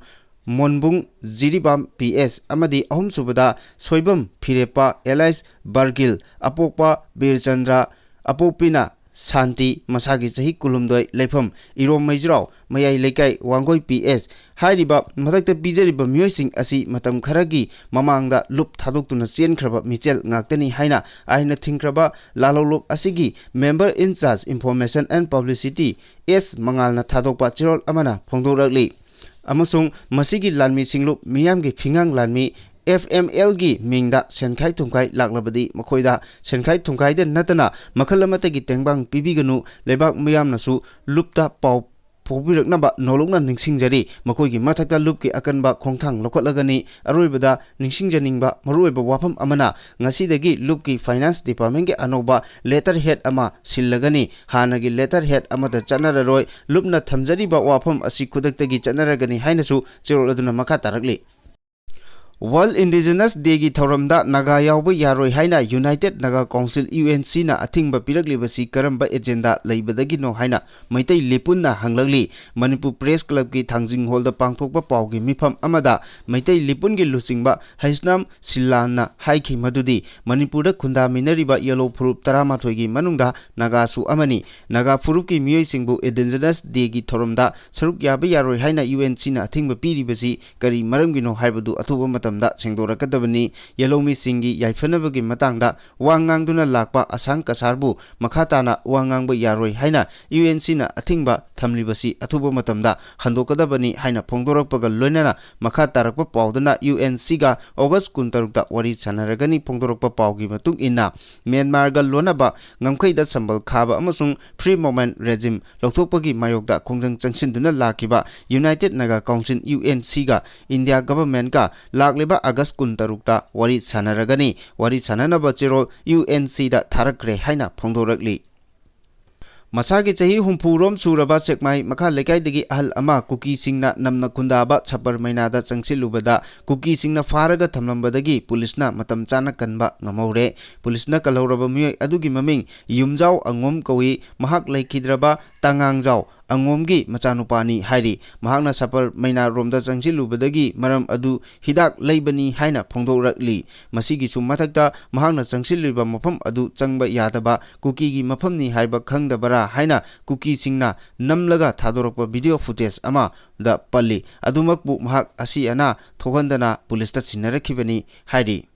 ꯃꯣꯟꯕꯨꯡ ꯖꯤꯔꯤꯕꯥꯝ ꯄꯤ ꯑꯦꯁ ꯑꯃꯗꯤ ꯑꯍꯨꯝꯁꯨꯕꯗ ꯁꯣꯏꯕꯝ ꯐꯤꯔꯦꯞꯄ ꯑꯦꯂꯥꯏꯁ ꯕꯔꯒꯤꯜ, ꯑꯄꯣꯛꯄ ꯕꯤꯔꯆꯟꯗ꯭ꯔ, ꯑꯄꯣꯛꯄꯤꯅ ꯁꯥꯟꯇꯤ, ꯃꯁꯥꯒꯤ ꯆꯍꯤ ꯀꯨꯟꯍꯨꯝꯗꯣꯏ, ꯂꯩꯐꯝ ꯏꯔꯣꯝ ꯃꯩꯖ꯭ꯔꯥꯎ, ꯃꯌꯥꯏ ꯂꯩꯀꯥꯏ, ꯋꯥꯡꯒꯣꯏ ꯄꯤ ꯑꯦꯁ꯫ ꯍꯥꯏꯔꯤꯕ ꯃꯊꯛꯇ ꯄꯤꯖꯔꯤꯕ ꯃꯤꯑꯣꯏꯁꯤꯡ ꯑꯁꯤ ꯃꯇꯝ ꯈꯔꯒꯤ ꯃꯃꯥꯡꯗ ꯂꯨꯞ ꯊꯥꯗꯣꯛꯇꯨꯅ ꯆꯦꯟꯈ꯭ꯔꯕ ꯃꯤꯆꯦꯜ ꯉꯥꯛꯇꯅꯤ ꯍꯥꯏꯅ ꯑꯥꯏꯟꯅ ꯊꯤꯡꯈ꯭ꯔꯕ ꯂꯥꯜꯍꯧꯂꯨꯞ ꯑꯁꯤꯒꯤ Member in Charge Information and Publicity ꯑꯦꯁ ꯃꯉꯥꯜꯅ ꯊꯥꯗꯣꯛꯄ ꯆꯦꯔꯣꯜ ꯑꯃꯅ ꯐꯣꯡꯗꯣꯔꯛꯂꯤ꯫ ꯑꯃꯁꯨꯡ ꯃꯁꯤꯒꯤ ꯂꯥꯟꯃꯤ ꯁꯤꯡꯂꯨꯞ ꯃꯤꯌꯥꯝꯒꯤ ꯐꯤꯉꯥꯡ ꯂꯥꯟꯃꯤ ꯑꯦꯐ ꯑꯦꯝ ꯑꯦꯜꯒꯤ ꯃꯤꯡꯗ ꯁꯦꯟꯈꯥꯏ ꯊꯨꯝꯈꯥꯏ ꯂꯥꯛꯂꯕꯗꯤ ꯃꯈꯣꯏꯗ ꯁꯦꯟꯈꯥꯏ ꯊꯨꯝꯈꯥꯏꯗ ꯅꯠꯇꯅ ꯃꯈꯜ ꯑꯃꯠꯇꯒꯤ ꯇꯦꯡꯕꯥꯡ ꯄꯤꯕꯤꯒꯅꯨ, ꯂꯩꯕꯥꯛ ꯃꯤꯌꯥꯝꯅꯁꯨ ꯂꯨꯞꯇ ꯄꯥꯎ ꯐꯥꯎꯕꯤꯔꯛꯅꯕ ꯅꯧꯂꯨꯛꯅ ꯅꯤꯡꯁꯤꯡꯖꯔꯤ꯫ ꯃꯈꯣꯏꯒꯤ ꯃꯊꯛꯇ ꯂꯨꯞꯀꯤ ꯑꯀꯟꯕ ꯈꯣꯡꯊꯥꯡ ꯂꯧꯈꯠꯂꯒꯅꯤ꯫ ꯑꯔꯣꯏꯕꯗ ꯅꯤꯡꯁꯤꯡꯖꯅꯤꯡꯕ ꯃꯔꯨꯑꯣꯏꯕ ꯋꯥꯐꯝ ꯑꯃꯅ, ꯉꯁꯤꯗꯒꯤ ꯂꯨꯞꯀꯤ Finance Departmentꯀꯤ ꯑꯅꯧꯕ letterhead ꯑꯃ ꯁꯤꯜꯂꯒꯅꯤ꯫ ꯍꯥꯟꯅꯒꯤ letterhead ꯑꯃꯠꯇ ꯆꯠꯅꯔꯔꯣꯏ꯫ ꯂꯨꯞꯅ ꯊꯝꯖꯔꯤꯕ ꯋꯥꯐꯝ ꯑꯁꯤ ꯈꯨꯗꯛꯇꯒꯤ ꯆꯠꯅꯔꯒꯅꯤ ꯍꯥꯏꯅꯁꯨ ꯆꯦꯔꯣꯜ ꯑꯗꯨꯅ ꯃꯈꯥ ꯇꯥꯔꯛꯂꯤ꯫ World Indigenous Dayꯒꯤ ꯊꯧꯔꯝꯗ ꯅꯥꯒꯥ ꯌꯥꯎꯕ ꯌꯥꯔꯣꯏ ꯍꯥꯏꯅ United Naga Council, UNCꯅ ꯑꯊꯤꯡꯕ ꯄꯤꯔꯛꯂꯤꯕꯁꯤ ꯀꯔꯝꯕ agenda ꯂꯩꯕꯗꯒꯤꯅꯣ ꯍꯥꯏꯅ ꯃꯩꯇꯩ ꯂꯤꯄꯨꯟꯅ ꯍꯪꯂꯛꯂꯤ꯫ ꯃꯅꯤꯄꯨꯔ Press Clubꯀꯤ ꯊꯥꯡꯖꯤꯡ ꯍꯣꯜꯗ ꯄꯥꯡꯊꯣꯛꯄ ꯄꯥꯎꯒꯤ ꯃꯤꯐꯝ ꯑꯃꯗ ꯃꯩꯇꯩ ꯂꯤꯄꯨꯟꯒꯤ ꯂꯨꯆꯤꯡꯕ ꯍꯩꯁꯅꯥꯝ ꯁꯤꯜꯂꯥꯟꯅ ꯍꯥꯏꯈꯤ ꯃꯗꯨꯗꯤ ꯃꯅꯤꯄꯨꯔꯗ ꯈꯨꯟꯗꯥꯃꯤꯟꯅꯔꯤꯕ ꯌꯦꯂꯣ ꯐꯨꯔꯨꯞ ꯇꯔꯥꯃꯥꯊꯣꯏꯒꯤ ꯃꯅꯨꯡꯗ ꯅꯥꯒꯥꯁꯨ ꯑꯃꯅꯤ꯫ ꯅꯥꯒꯥ ꯐꯨꯔꯨꯞꯀꯤ ꯃꯤꯑꯣꯏꯁꯤꯡꯕꯨ Indigenous Dayꯒꯤ ꯊꯧꯔꯝꯗ ꯁꯔꯨꯛ ꯌꯥꯕ ꯌꯥꯔꯣꯏ ꯍꯥꯏꯅ UNCꯅ ꯑꯊꯤꯡꯕ ꯄꯤꯔꯤꯕꯁꯤ ꯀꯔꯤ ꯃꯔꯝꯒꯤꯅꯣ ꯍꯥꯏꯕꯗꯨ ꯑꯊꯨꯕ ꯃꯇꯝꯗ ꯁꯦꯡꯗꯣꯔꯛꯀꯗꯕꯅꯤ꯫ ꯌꯦꯜꯍꯧꯃꯤꯁꯤꯡꯒꯤ ꯌꯥꯏꯐꯅꯕꯒꯤ ꯃꯇꯥꯡꯗ ꯋꯥ ꯉꯥꯡꯗꯨꯅ ꯂꯥꯛꯄ ꯑꯁꯥꯡ ꯀꯁꯥꯔꯕꯨ ꯃꯈꯥ ꯇꯥꯅ ꯋꯥ ꯉꯥꯡꯕ ꯌꯥꯔꯣꯏ ꯍꯥꯏꯅ UNCꯅ ꯑꯊꯤꯡꯕ ꯊꯝꯂꯤꯕꯁꯤ ꯑꯊꯨꯕ ꯃꯇꯝꯗ ꯍꯟꯗꯣꯛꯀꯗꯕꯅꯤ ꯍꯥꯏꯅ ꯐꯣꯡꯗꯣꯔꯛꯄꯒ ꯂꯣꯏꯅꯅ ꯃꯈꯥ ꯇꯥꯔꯛꯄ ꯄꯥꯎꯗꯅ UNCꯒ August ꯀꯨꯟꯇꯔꯨꯛꯇ ꯋꯥꯔꯤ ꯁꯥꯟꯅꯔꯒꯅꯤ ꯐꯣꯡꯗꯣꯔꯛꯄ ꯄꯥꯎꯒꯤ ꯃꯇꯨꯡ ꯏꯟꯅ ꯃ꯭ꯌꯥꯟꯃꯥꯔꯒ ꯂꯣꯟꯅꯕ ꯉꯝꯈꯩꯗ ꯁꯝꯕꯜ ꯈꯥꯕ ꯑꯃꯁꯨꯡ Free Movement Regime ꯂꯧꯊꯣꯛꯄꯒꯤ ꯃꯥꯌꯣꯛꯇ ꯈꯣꯡꯖꯪ ꯆꯪꯁꯤꯟꯗꯨꯅ ꯂꯥꯛꯈꯤꯕ United Naga Council, UNCꯒ India Governmentꯀ ꯂꯥꯛꯂꯤꯕ August ꯀꯨꯟꯇꯔꯨꯛꯇ ꯋꯥꯔꯤ ꯁꯥꯟꯅꯔꯒꯅꯤ꯫ ꯋꯥꯔꯤ ꯁꯥꯟꯅꯅꯕ ꯆꯦꯔꯣꯜ UNCꯗ ꯊꯥꯔꯛꯈ꯭ꯔꯦ ꯍꯥꯏꯅ ꯐꯣꯡꯗꯣꯔꯛꯂꯤ꯫ ꯃꯁꯥꯒꯤ ꯆꯍꯤ ꯍꯨꯝꯐꯨ ꯔꯣꯝ ꯁꯨꯔꯕ ꯁꯦꯛꯃꯥꯏ ꯃꯈꯥ ꯂꯩꯀꯥꯏꯗꯒꯤ ꯑꯍꯜ ꯑꯃ ꯀꯨꯀꯤꯁꯤꯡꯅ ꯅꯝꯅ ꯈꯨꯟꯗꯥꯕ ꯁꯕꯔ ꯃꯩꯅꯥꯗ ꯆꯪꯁꯤꯜꯂꯨꯕꯗ ꯀꯨꯀꯤꯁꯤꯡꯅ ꯐꯥꯔꯒ ꯊꯝꯂꯝꯕꯗꯒꯤ ꯄꯨꯂꯤꯁꯅ ꯃꯇꯝ ꯆꯥꯅ ꯀꯟꯕ ꯉꯝꯍꯧꯔꯦ꯫ ꯄꯨꯂꯤꯁꯅ ꯀꯜꯍꯧꯔꯕ ꯃꯤꯑꯣꯏ ꯑꯗꯨꯒꯤ ꯃꯃꯤꯡ ꯌꯨꯝꯖꯥꯎ ꯑꯉꯣꯝ ꯀꯧꯏ꯫ ꯃꯍꯥꯛ ꯂꯩꯈꯤꯗ꯭ꯔꯕ ꯇꯉꯥꯡꯖꯥꯎ ꯑꯉꯣꯝꯒꯤ ꯃꯆꯥꯅꯨꯄꯥꯅꯤ ꯍꯥꯏꯔꯤ꯫ ꯃꯍꯥꯛꯅ ꯁꯄꯔ ꯃꯩꯅꯥꯔꯣꯝꯗ ꯆꯪꯁꯤꯜꯂꯨꯕꯗꯒꯤ ꯃꯔꯝ ꯑꯗꯨ ꯍꯤꯗꯥꯛ ꯂꯩꯕꯅꯤ ꯍꯥꯏꯅ ꯐꯣꯡꯗꯣꯔꯛꯂꯤ꯫ ꯃꯁꯤꯒꯤꯁꯨ ꯃꯊꯛꯇ, ꯃꯍꯥꯛꯅ ꯆꯪꯁꯤꯜꯂꯤꯕ ꯃꯐꯝ ꯑꯗꯨ ꯆꯪꯕ ꯌꯥꯗꯕ ꯀꯨꯀꯤꯒꯤ ꯃꯐꯝꯅꯤ ꯍꯥꯏꯕ ꯈꯪꯗꯕꯔꯥ ꯍꯥꯏꯅ ꯀꯨꯀꯤꯁꯤꯡꯅ ꯅꯝꯂꯒ ꯊꯥꯗꯣꯔꯛꯄ ꯚꯤꯗꯤꯑꯣ ꯐꯨꯇꯦꯖ ꯑꯃꯗ ꯄꯜꯂꯤ꯫ ꯑꯗꯨꯃꯛꯄꯨ ꯃꯍꯥꯛ ꯑꯁꯤ ꯑꯅꯥ ꯊꯣꯛꯍꯟꯗꯅ ꯄꯨꯂꯤꯁꯇ ꯁꯤꯟꯅꯔꯛꯈꯤꯕꯅꯤ ꯍꯥꯏꯔꯤ꯫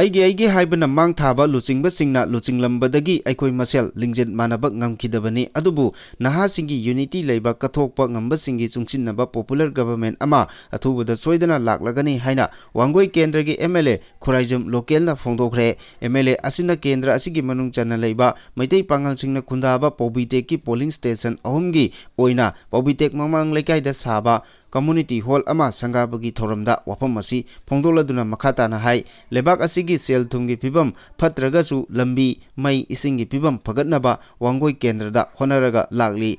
ꯑꯩꯒꯤ ꯑꯩꯒꯤ ꯍꯥꯏꯕꯅ ꯃꯥꯡ ꯊꯥꯕ ꯂꯨꯆꯤꯡꯕꯁꯤꯡꯅ ꯂꯨꯆꯤꯡꯂꯝꯕꯗꯒꯤ ꯑꯩꯈꯣꯏ ꯃꯁꯦꯜ ꯂꯤꯡꯖꯦꯜ ꯃꯥꯟꯅꯕ ꯉꯝꯈꯤꯗꯕꯅꯤ꯫ ꯑꯗꯨꯕꯨ ꯅꯍꯥꯁꯤꯡꯒꯤ ꯌꯨꯅꯤꯇꯤ ꯂꯩꯕ, ꯀꯠꯊꯣꯛꯄ ꯉꯝꯕꯁꯤꯡꯒꯤ ꯆꯨꯡꯁꯤꯟꯅꯕ ꯄꯣꯄꯨꯂꯔ ꯒꯚꯔꯟꯃꯦꯟꯠ ꯑꯃ ꯑꯊꯨꯕꯗ ꯁꯣꯏꯗꯅ ꯂꯥꯛꯂꯒꯅꯤ ꯍꯥꯏꯅ ꯋꯥꯡꯒꯣꯏ ꯀꯦꯟꯗ꯭ꯔꯒꯤ ꯑꯦꯝ ꯑꯦꯜ ꯑꯦ ꯈꯨꯔꯥꯏꯖꯝ ꯂꯣꯀꯦꯜꯅ ꯐꯣꯡꯗꯣꯛꯈ꯭ꯔꯦ꯫ ꯑꯦꯝ ꯑꯦꯜ ꯑꯦ ꯑꯁꯤꯅ ꯀꯦꯟꯗ꯭ꯔ ꯑꯁꯤꯒꯤ ꯃꯅꯨꯡ ꯆꯟꯅ ꯂꯩꯕ ꯃꯩꯇꯩ ꯄꯥꯉꯜꯁꯤꯡꯅ ꯈꯨꯟꯗꯥꯕ ꯄꯧꯕꯤꯇꯦꯛꯀꯤ ꯄꯣꯂꯤꯡ ꯁ꯭ꯇꯦꯁꯟ ꯑꯍꯨꯝꯒꯤ ꯑꯣꯏꯅ ꯄꯧꯕꯤꯇꯦꯛ ꯃꯃꯥꯡ ꯂꯩꯀꯥꯏꯗ ꯁꯥꯕ ꯀꯝꯃꯨꯅꯤꯇꯤ ꯍꯣꯜ ꯑꯃ ꯁꯪꯒꯥꯕꯒꯤ ꯊꯧꯔꯝꯗ ꯋꯥꯐꯝ ꯑꯁꯤ ꯐꯣꯡꯗꯣꯛꯂꯗꯨꯅ ꯃꯈꯥ ꯇꯥꯅ ꯍꯥꯏ, ꯂꯩꯕꯥꯛ ꯑꯁꯤꯒꯤ ꯁꯦꯜ ꯊꯨꯝꯒꯤ ꯐꯤꯕꯝ ꯐꯠꯇ꯭ꯔꯒꯁꯨ ꯂꯝꯕꯤ, ꯃꯩ, ꯏꯁꯤꯡꯒꯤ ꯐꯤꯕꯝ ꯐꯒꯠꯅꯕ ꯋꯥꯡꯒꯣꯏ ꯀꯦꯟꯗ꯭ꯔꯗ ꯍꯣꯠꯅꯔꯒ ꯂꯥꯛꯂꯤ꯫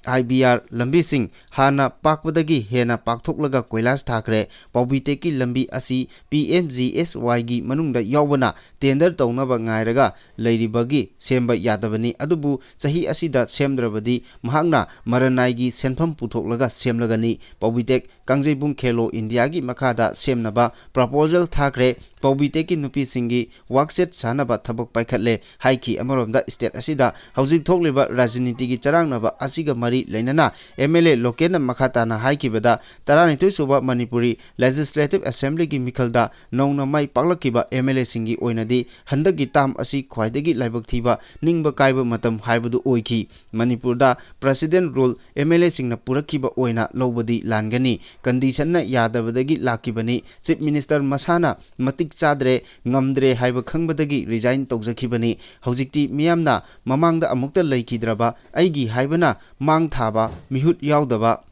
ꯑꯥꯏ ꯕꯤ ꯑꯥꯔ ꯂꯝꯕꯤꯁꯤꯡ ꯍꯥꯟꯅ ꯄꯥꯛꯄꯗꯒꯤ ꯍꯦꯟꯅ ꯄꯥꯛꯊꯣꯛꯂꯒ ꯀꯣꯏꯂꯥꯁ ꯊꯥꯈ꯭ꯔꯦ꯫ ꯄꯥꯎꯕꯤꯇꯦꯛꯀꯤ ꯂꯝꯕꯤ ꯑꯁꯤ ꯄꯤ ꯑꯦꯝ ꯖꯤ ꯑꯦꯁ ꯋꯥꯏꯒꯤ ꯃꯅꯨꯡꯗ ꯌꯥꯎꯕꯅ ꯇꯦꯟꯗꯔ ꯇꯧꯅꯕ ꯉꯥꯏꯔꯒ ꯂꯩꯔꯤꯕꯒꯤ ꯁꯦꯝꯕ ꯌꯥꯗꯕꯅꯤ꯫ ꯑꯗꯨꯕꯨ ꯆꯍꯤ ꯑꯁꯤꯗ ꯁꯦꯝꯗ꯭ꯔꯕꯗꯤ ꯃꯍꯥꯛꯅ ꯃꯔꯅꯥꯏꯒꯤ ꯁꯦꯟꯐꯝ ꯄꯨꯊꯣꯛꯂꯒ ꯁꯦꯝꯂꯒꯅꯤ꯫ ꯄꯥꯎꯕꯤꯇꯦꯛ ꯀꯥꯡꯖꯩꯕꯨꯡ ꯈꯦꯂꯣ ꯏꯟꯗꯤꯌꯥꯒꯤ ꯃꯈꯥꯗ ꯁꯦꯝꯅꯕ ꯄ꯭ꯔꯄꯣꯖꯦꯜ ꯊꯥꯈ꯭ꯔꯦ꯫ ꯄꯥꯎꯕꯤꯇꯦꯛꯀꯤ ꯅꯨꯄꯤꯁꯤꯡꯒꯤ ꯋꯥꯛꯁꯦꯠ ꯁꯥꯅꯕ ꯊꯕꯛ ꯄꯥꯏꯈꯠꯂꯦ ꯍꯥꯏꯈꯤ꯫ ꯑꯃꯔꯣꯝꯗ ꯁ꯭ꯇꯦꯠ ꯑꯁꯤꯗ ꯍꯧꯖꯤꯛ ꯊꯣꯛꯂꯤꯕ ꯔꯥꯖꯅꯤꯇꯤꯒꯤ ꯆꯔꯥꯡꯅꯕ ꯑꯁꯤꯒ ꯃꯔꯤ ꯂꯩꯅꯅ ꯑꯦꯝ ꯑꯦꯜ ꯑꯦ ꯂꯣꯀꯦꯜꯅ ꯃꯈꯥ ꯇꯥꯅ ꯍꯥꯏꯈꯤꯕꯗ, ꯇꯔꯥꯅꯤꯊꯣꯏ ꯁꯨꯕ ꯃꯅꯤꯄꯨꯔꯤ ꯂꯦꯖꯤꯁꯂꯦꯇꯤꯚ ꯑꯦꯁꯦꯝꯕ꯭ꯂꯤꯒꯤ ꯃꯤꯈꯜꯗ ꯅꯧꯅ ꯃꯥꯏ ꯄꯥꯛꯂꯛꯈꯤꯕ ꯑꯦꯝ ꯑꯦꯜ ꯑꯦꯁꯤꯡꯒꯤ ꯑꯣꯏꯅꯗꯤ ꯍꯟꯗꯛꯀꯤ ꯇꯥꯝ ꯑꯁꯤ ꯈ꯭ꯋꯥꯏꯗꯒꯤ ꯂꯥꯏꯕꯛ ꯊꯤꯕ, ꯅꯤꯡꯕ ꯀꯥꯏꯕ ꯃꯇꯝ ꯍꯥꯏꯕꯗꯨ ꯑꯣꯏꯈꯤ꯫ ꯃꯅꯤꯄꯨꯔꯗ ꯄ꯭ꯔꯦꯁꯤꯗꯦꯟꯠ ꯔꯨꯜ ꯑꯦꯝ ꯑꯦꯜ ꯑꯦꯁꯤꯡꯅ ꯄꯨꯔꯛꯈꯤꯕ ꯑꯣꯏꯅ ꯂꯧꯕꯗꯤ ꯂꯥꯟꯒꯅꯤ꯫ ꯀꯟꯗꯤꯁꯟꯅ ꯌꯥꯗꯕꯗꯒꯤ ꯂꯥꯛꯈꯤꯕꯅꯤ꯫ ꯆꯤꯐ ꯃꯤꯅꯤꯁꯇꯔ ꯃꯁꯥꯅ ꯃꯇꯤꯛ ꯆꯥꯗ꯭ꯔꯦ, ꯉꯝꯗ꯭ꯔꯦ ꯍꯥꯏꯕ ꯈꯪꯕꯗꯒꯤ ꯔꯤꯖꯥꯏꯟ ꯇꯧꯖꯈꯤꯕꯅꯤ꯫ ꯍꯧꯖꯤꯛꯇꯤ ꯃꯤꯌꯥꯝꯅ ꯃꯃꯥꯡꯗ ꯑꯃꯨꯛꯇ ꯂꯩꯈꯤꯗ꯭ꯔꯕ ꯑꯩꯒꯤ ꯍꯥꯏꯕꯅ ꯃꯥꯡ ꯊꯥꯕ, ꯃꯤꯍꯨꯠ ꯌꯥꯎꯗꯕ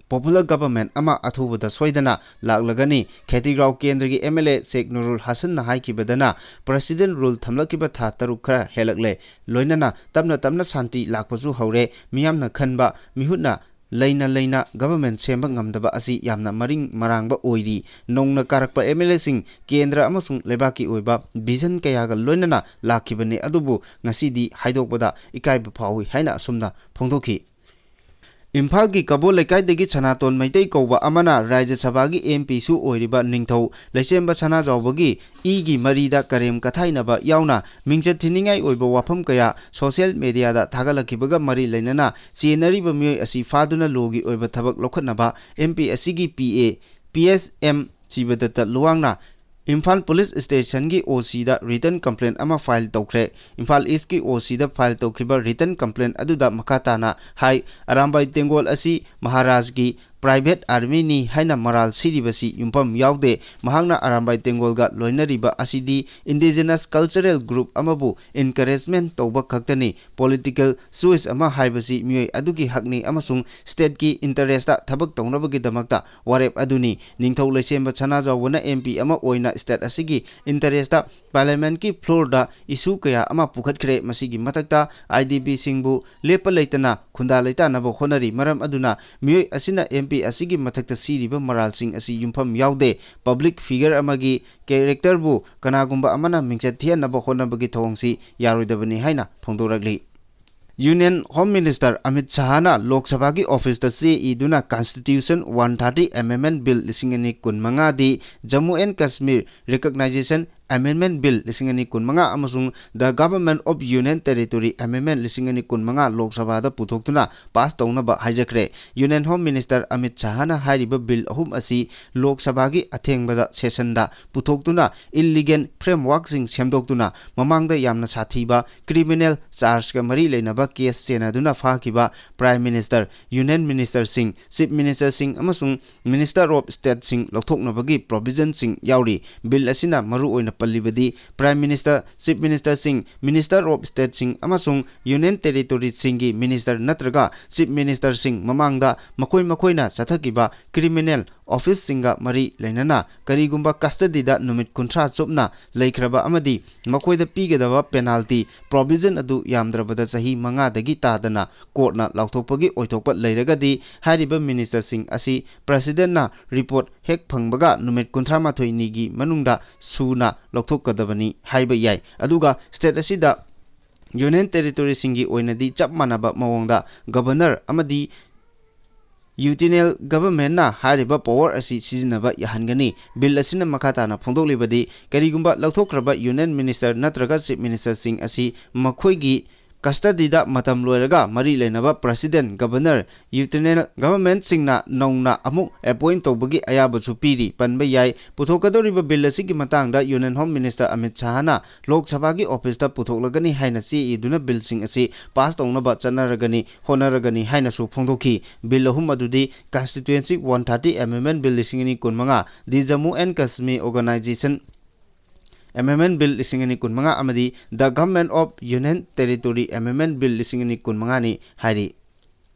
ꯄꯣꯄꯨꯂꯔ ꯒꯚꯔꯟꯃꯦꯟꯠ ꯑꯃ ꯑꯊꯨꯕꯗ ꯁꯣꯏꯗꯅ ꯂꯥꯛꯂꯒꯅꯤ꯫ ꯈꯦꯇ꯭ꯔꯤꯒꯥꯎ ꯀꯦꯟꯗ꯭ꯔꯒꯤ M L A Sheikh Nurul ꯍꯁꯟꯅ ꯍꯥꯏꯈꯤꯕꯗꯅ, ꯄ꯭ꯔꯦꯁꯤꯗꯦꯟꯠ ꯔꯨꯜ ꯊꯝꯂꯛꯈꯤꯕ ꯊꯥ ꯇꯔꯨꯛ ꯈꯔ ꯍꯦꯜꯂꯛꯂꯦ꯫ ꯂꯣꯏꯅꯅ ꯇꯞꯅ ꯇꯞꯅ ꯁꯥꯟꯇꯤ ꯂꯥꯛꯄꯁꯨ ꯍꯧꯔꯦ꯫ ꯃꯤꯌꯥꯝꯅ ꯈꯟꯕ, ꯃꯤꯍꯨꯠꯅ ꯂꯩꯅ ꯂꯩꯅ government ꯁꯦꯝꯕ ꯉꯝꯗꯕ ꯑꯁꯤ ꯌꯥꯝꯅ ꯃꯔꯤꯡ ꯃꯔꯥꯡꯕ ꯑꯣꯏꯔꯤ꯫ ꯅꯧꯅ ꯀꯥꯔꯛꯄ MLAꯁꯤꯡ ꯀꯦꯟꯗ꯭ꯔ ꯑꯃꯁꯨꯡ ꯂꯩꯕꯥꯛꯀꯤ ꯑꯣꯏꯕ vision ꯀꯌꯥꯒ ꯂꯣꯏꯅꯅ ꯂꯥꯛꯈꯤꯕꯅꯤ, ꯑꯗꯨꯕꯨ ꯉꯁꯤꯗꯤ ꯍꯥꯏꯗꯣꯛꯄꯗ ꯏꯀꯥꯏꯕ ꯐꯥꯎꯏ ꯍꯥꯏꯅ ꯑꯁꯨꯝꯅ ꯐꯣꯡꯗꯣꯛꯈꯤ꯫ ꯏꯝꯐꯥꯜꯒꯤ ꯀꯕꯣ ꯂꯩꯀꯥꯏꯗꯒꯤ ꯁꯅꯥꯇꯣꯟ ꯃꯩꯇꯩ ꯀꯧꯕ ꯑꯃꯅ ꯔꯥꯖ꯭ꯌ ꯁꯚꯥꯒꯤ MPꯁꯨ ꯑꯣꯏꯔꯤꯕ ꯅꯤꯡꯊꯧ ꯂꯩꯁꯦꯝꯕ ꯁꯅꯥꯖꯥꯎꯕꯒꯤ ꯏꯒꯤ ꯃꯔꯤꯗ ꯀꯔꯦꯝ ꯀꯊꯥꯏꯅꯕ ꯌꯥꯎꯅ ꯃꯤꯡꯆꯠ ꯊꯤꯅꯤꯡꯉꯥꯏ ꯑꯣꯏꯕ ꯋꯥꯐꯝ ꯀꯌꯥ social mediaꯗ ꯊꯥꯒꯠꯂꯛꯈꯤꯕꯒ ꯃꯔꯤ ꯂꯩꯅꯅ ꯆꯦꯟꯅꯔꯤꯕ ꯃꯤꯑꯣꯏ ꯑꯁꯤ ꯐꯥꯗꯨꯅ ꯂꯣꯒꯤ ꯑꯣꯏꯕ ꯊꯕꯛ ꯂꯧꯈꯠꯅꯕ MP ꯑꯁꯤꯒꯤ PA PS M ꯁꯤꯕꯗꯠꯇ ꯂꯨꯋꯥꯡꯅ Imphal police stationꯒꯤ OCꯗ written complaint ꯑꯃ file ꯇꯧꯈ꯭ꯔꯦ꯫ ꯏꯝꯐꯥꯜ Eastꯀꯤ OCꯗ file ꯇꯧꯈꯤꯕ written complaint ꯑꯗꯨꯗ ꯃꯈꯥ ꯇꯥꯅ ꯍꯥꯏ, ꯑꯔꯥꯝꯕꯥꯏ ꯇꯦꯡꯒꯣꯜ ꯑꯁꯤ ꯃꯍꯥꯔꯥꯖꯒꯤ private armyꯅꯤ ꯍꯥꯏꯅ ꯃꯔꯥꯜ ꯁꯤꯔꯤꯕꯁꯤ ꯌꯨꯝꯐꯝ ꯌꯥꯎꯗꯦ꯫ ꯃꯍꯥꯛꯅ ꯑꯔꯥꯝꯕꯥꯏ ꯇꯦꯡꯒꯣꯜꯒ ꯂꯣꯏꯅꯔꯤꯕ ꯑꯁꯤꯗꯤ indigenous cultural group ꯑꯃꯕꯨ encouragement ꯇꯧꯕ ꯈꯛꯇꯅꯤ꯫ Political choice ꯑꯃ ꯍꯥꯏꯕꯁꯤ ꯃꯤꯑꯣꯏ ꯑꯗꯨꯒꯤ ꯍꯛꯅꯤ ꯑꯃꯁꯨꯡ stateꯀꯤ interestꯇ ꯊꯕꯛ ꯇꯧꯅꯕꯒꯤꯗꯃꯛꯇ ꯋꯥꯔꯦꯞ ꯑꯗꯨꯅꯤ꯫ ꯅꯤꯡꯊꯧ ꯂꯩꯁꯦꯝꯕ ꯁꯅꯥꯖꯥꯎꯕꯅ MP ꯑꯃ ꯑꯣꯏꯅ state ꯑꯁꯤꯒꯤ interestꯇ parliamentꯀꯤ floorꯗ issue ꯀꯌꯥ ꯑꯃ ꯄꯨꯈꯠꯈ꯭ꯔꯦ꯫ ꯃꯁꯤꯒꯤ ꯃꯊꯛꯇ IDPꯁꯤꯡꯕꯨ ꯂꯦꯞꯄ ꯂꯩꯇꯅ ꯈꯨꯟꯗꯥ ꯂꯩꯇꯥꯅꯕ ꯍꯣꯠꯅꯔꯤ꯫ ꯃꯔꯝ ꯑꯗꯨꯅ ꯃꯤꯑꯣꯏ ꯑꯁꯤꯅ MP ꯑꯁꯤꯒꯤ ꯃꯊꯛꯇ ꯁꯤꯔꯤꯕ ꯃꯔꯥꯜꯁꯤꯡ ꯑꯁꯤ ꯌꯨꯝꯐꯝ ꯌꯥꯎꯗꯦ꯫ Public figure ꯑꯃꯒꯤ characterꯕꯨ ꯀꯅꯥꯒꯨꯝꯕ ꯑꯃꯅ ꯃꯤꯡꯆꯠ ꯊꯤꯍꯟꯅꯕ ꯍꯣꯠꯅꯕꯒꯤ ꯊꯧꯑꯣꯡꯁꯤ ꯌꯥꯔꯣꯏꯗꯕꯅꯤ ꯍꯥꯏꯅ ꯐꯣꯡꯗꯣꯔꯛꯂꯤ꯫ Union Home Minister ꯑꯃꯤꯠ ꯁꯍꯥꯅ ꯂꯣꯛ ꯁꯚꯥꯒꯤ officeꯇ ꯆꯦ ꯏꯗꯨꯅ Constitution one thirty Amendment Bill ꯂꯤꯁꯤꯡ ꯑꯅꯤ ꯀꯨꯟꯃꯉꯥꯗꯤ Jammu and Kashmir Recognition Amendment Bill ꯂꯤꯁꯤꯡ ꯑꯅꯤ ꯀꯨꯟꯃꯉꯥ ꯑꯃꯁꯨꯡ The Government of Union Territory Amendment ꯂꯤꯁꯤꯡ ꯑꯅꯤ ꯀꯨꯟꯃꯉꯥ ꯂꯣꯛ ꯁꯚꯥꯗ ꯄꯨꯊꯣꯛꯇꯨꯅ pass ꯇꯧꯅꯕ ꯍꯥꯏꯖꯈ꯭ꯔꯦ꯫ Union Home Minister ꯑꯃꯤꯠ ꯁꯍꯥꯅ ꯍꯥꯏꯔꯤꯕ bill ꯑꯍꯨꯝ ꯑꯁꯤ ꯂꯣꯛ ꯁꯚꯥꯒꯤ ꯑꯊꯦꯡꯕꯗ sessionꯗ ꯄꯨꯊꯣꯛꯇꯨꯅ illegal frameworkꯁꯤꯡ ꯁꯦꯝꯗꯣꯛꯇꯨꯅ ꯃꯃꯥꯡꯗ ꯌꯥꯝꯅ ꯁꯥꯊꯤꯕ criminal chargeꯀ ꯃꯔꯤ ꯂꯩꯅꯕ case ꯆꯦꯟꯅꯗꯨꯅ ꯐꯥꯈꯤꯕ Prime Minister, Union Ministerꯁꯤꯡ, Chief Ministerꯁꯤꯡ ꯑꯃꯁꯨꯡ Minister of Stateꯁꯤꯡ ꯂꯧꯊꯣꯛꯅꯕꯒꯤ provisionꯁꯤꯡ ꯌꯥꯎꯔꯤ꯫ Bill ꯑꯁꯤꯅ ꯃꯔꯨꯑꯣꯏꯅ ꯄꯜꯂꯤꯕꯗꯤ Prime Minister, Chief Ministerꯁꯤꯡ, Minister of Stateꯁꯤꯡ ꯑꯃꯁꯨꯡ Union Territoryꯁꯤꯡꯒꯤ Minister ꯅꯠꯇ꯭ꯔꯒ Chief Ministerꯁꯤꯡ ꯃꯃꯥꯡꯗ ꯃꯈꯣꯏ ꯃꯈꯣꯏꯅ ꯆꯠꯊꯈꯤꯕ criminal ꯑꯣꯐꯤꯁꯁꯤꯡꯒ ꯃꯔꯤ ꯂꯩꯅꯅ ꯀꯔꯤꯒꯨꯝꯕ ꯀꯁꯇꯗꯤꯗ ꯅꯨꯃꯤꯠ ꯀꯨꯟꯊ꯭ꯔꯥ ꯆꯨꯞꯅ ꯂꯩꯈ꯭ꯔꯕ ꯑꯃꯗꯤ ꯃꯈꯣꯏꯗ ꯄꯤꯒꯗꯕ ꯄꯦꯅꯥꯜꯇꯤ ꯄ꯭ꯔꯣꯚꯤꯖꯟ ꯑꯗꯨ ꯌꯥꯝꯗ꯭ꯔꯕꯗ ꯆꯍꯤ ꯃꯉꯥꯗꯒꯤ ꯇꯥꯗꯅ ꯀꯣꯔꯠꯅ ꯂꯥꯎꯊꯣꯛꯄꯒꯤ ꯑꯣꯏꯊꯣꯛꯄ ꯂꯩꯔꯒꯗꯤ, ꯍꯥꯏꯔꯤꯕ ꯃꯤꯅꯤꯁꯇꯔꯁꯤꯡ ꯑꯁꯤ ꯄ꯭ꯔꯦꯁꯤꯗꯦꯟꯠꯅ ꯔꯤꯄꯣꯔꯠ ꯍꯦꯛ ꯐꯪꯕꯒ ꯅꯨꯃꯤꯠ ꯀꯨꯟꯊ꯭ꯔꯥ ꯃꯥꯊꯣꯏꯅꯤꯒꯤ ꯃꯅꯨꯡꯗ ꯁꯨꯅ ꯂꯧꯊꯣꯛꯀꯗꯕꯅꯤ ꯍꯥꯏꯕ ꯌꯥꯏ꯫ ꯑꯗꯨꯒ ꯁ꯭ꯇꯦꯠ ꯑꯁꯤꯗ ꯌꯨꯅꯤꯌꯟ ꯇꯦꯔꯤꯇꯣꯔꯤꯁꯤꯡꯒꯤ ꯑꯣꯏꯅꯗꯤ ꯆꯞ ꯃꯥꯟꯅꯕ ꯃꯑꯣꯡꯗ ꯒꯕꯔꯅꯔ ꯑꯃꯗꯤ ꯌꯨꯇꯤꯅꯦꯜ ꯒꯚꯔꯟꯃꯦꯟꯠꯅ ꯍꯥꯏꯔꯤꯕ ꯄꯋꯥꯔ ꯑꯁꯤ ꯁꯤꯖꯤꯟꯅꯕ ꯌꯥꯍꯟꯒꯅꯤ꯫ ꯕꯤꯜ ꯑꯁꯤꯅ ꯃꯈꯥ ꯇꯥꯅ ꯐꯣꯡꯗꯣꯛꯂꯤꯕꯗꯤ, ꯀꯔꯤꯒꯨꯝꯕ ꯂꯧꯊꯣꯛꯈ꯭ꯔꯕ ꯌꯨꯅꯤꯌꯟ ꯃꯤꯅꯤꯁꯇꯔ ꯅꯠꯇ꯭ꯔꯒ ꯆꯤꯐ ꯃꯤꯅꯤꯁꯇꯔꯁꯤꯡ ꯑꯁꯤ ꯃꯈꯣꯏꯒꯤ ꯀꯁꯇꯗꯤꯗ ꯃꯇꯝ ꯂꯣꯏꯔꯒ ꯃꯔꯤ ꯂꯩꯅꯕ ꯄ꯭ꯔꯦꯁꯤꯗꯦꯟꯠ, ꯒꯕꯔꯅꯔ, ꯌꯨꯇꯤꯅꯦꯜ ꯒꯚꯔꯟꯃꯦꯟꯠꯁꯤꯡꯅ ꯅꯧꯅ ꯑꯃꯨꯛ ꯑꯦꯄꯣꯏꯟꯠ ꯇꯧꯕꯒꯤ ꯑꯌꯥꯕꯁꯨ ꯄꯤꯔꯤ ꯄꯟꯕ ꯌꯥꯏ꯫ ꯄꯨꯊꯣꯛꯀꯗꯧꯔꯤꯕ ꯕꯤꯜ ꯑꯁꯤꯒꯤ ꯃꯇꯥꯡꯗ ꯌꯨꯅꯤꯌꯟ ꯍꯣꯝ ꯃꯤꯅꯤꯁꯇꯔ ꯑꯃꯤꯠ ꯁꯥꯍꯅ ꯂꯣꯛ ꯁꯚꯥꯒꯤ ꯑꯣꯐꯤꯁꯇ ꯄꯨꯊꯣꯛꯂꯒꯅꯤ ꯍꯥꯏꯅ ꯆꯦ ꯏꯗꯨꯅ ꯕꯤꯜꯁꯤꯡ ꯑꯁꯤ ꯄꯥꯁ ꯇꯧꯅꯕ ꯆꯠꯅꯔꯒꯅꯤ, ꯍꯣꯠꯅꯔꯒꯅꯤ ꯍꯥꯏꯅꯁꯨ ꯐꯣꯡꯗꯣꯛꯈꯤ꯫ ꯕꯤꯜ ꯑꯍꯨꯝ ꯑꯗꯨꯗꯤ constituency one thirty amendment bill ꯂꯤꯁꯤꯡ ꯑꯅꯤ ꯀꯨꯟꯃꯉꯥ, the Jammu and Kashmir organisation amendment bill ꯂꯤꯁꯤꯡ ꯑꯅꯤ ꯀꯨꯟꯃꯉꯥ ꯑꯃꯗꯤ the government of union territory amendment bill ꯂꯤꯁꯤꯡ ꯑꯅꯤ ꯀꯨꯟꯃꯉꯥꯅꯤ ꯍꯥꯏꯔꯤ꯫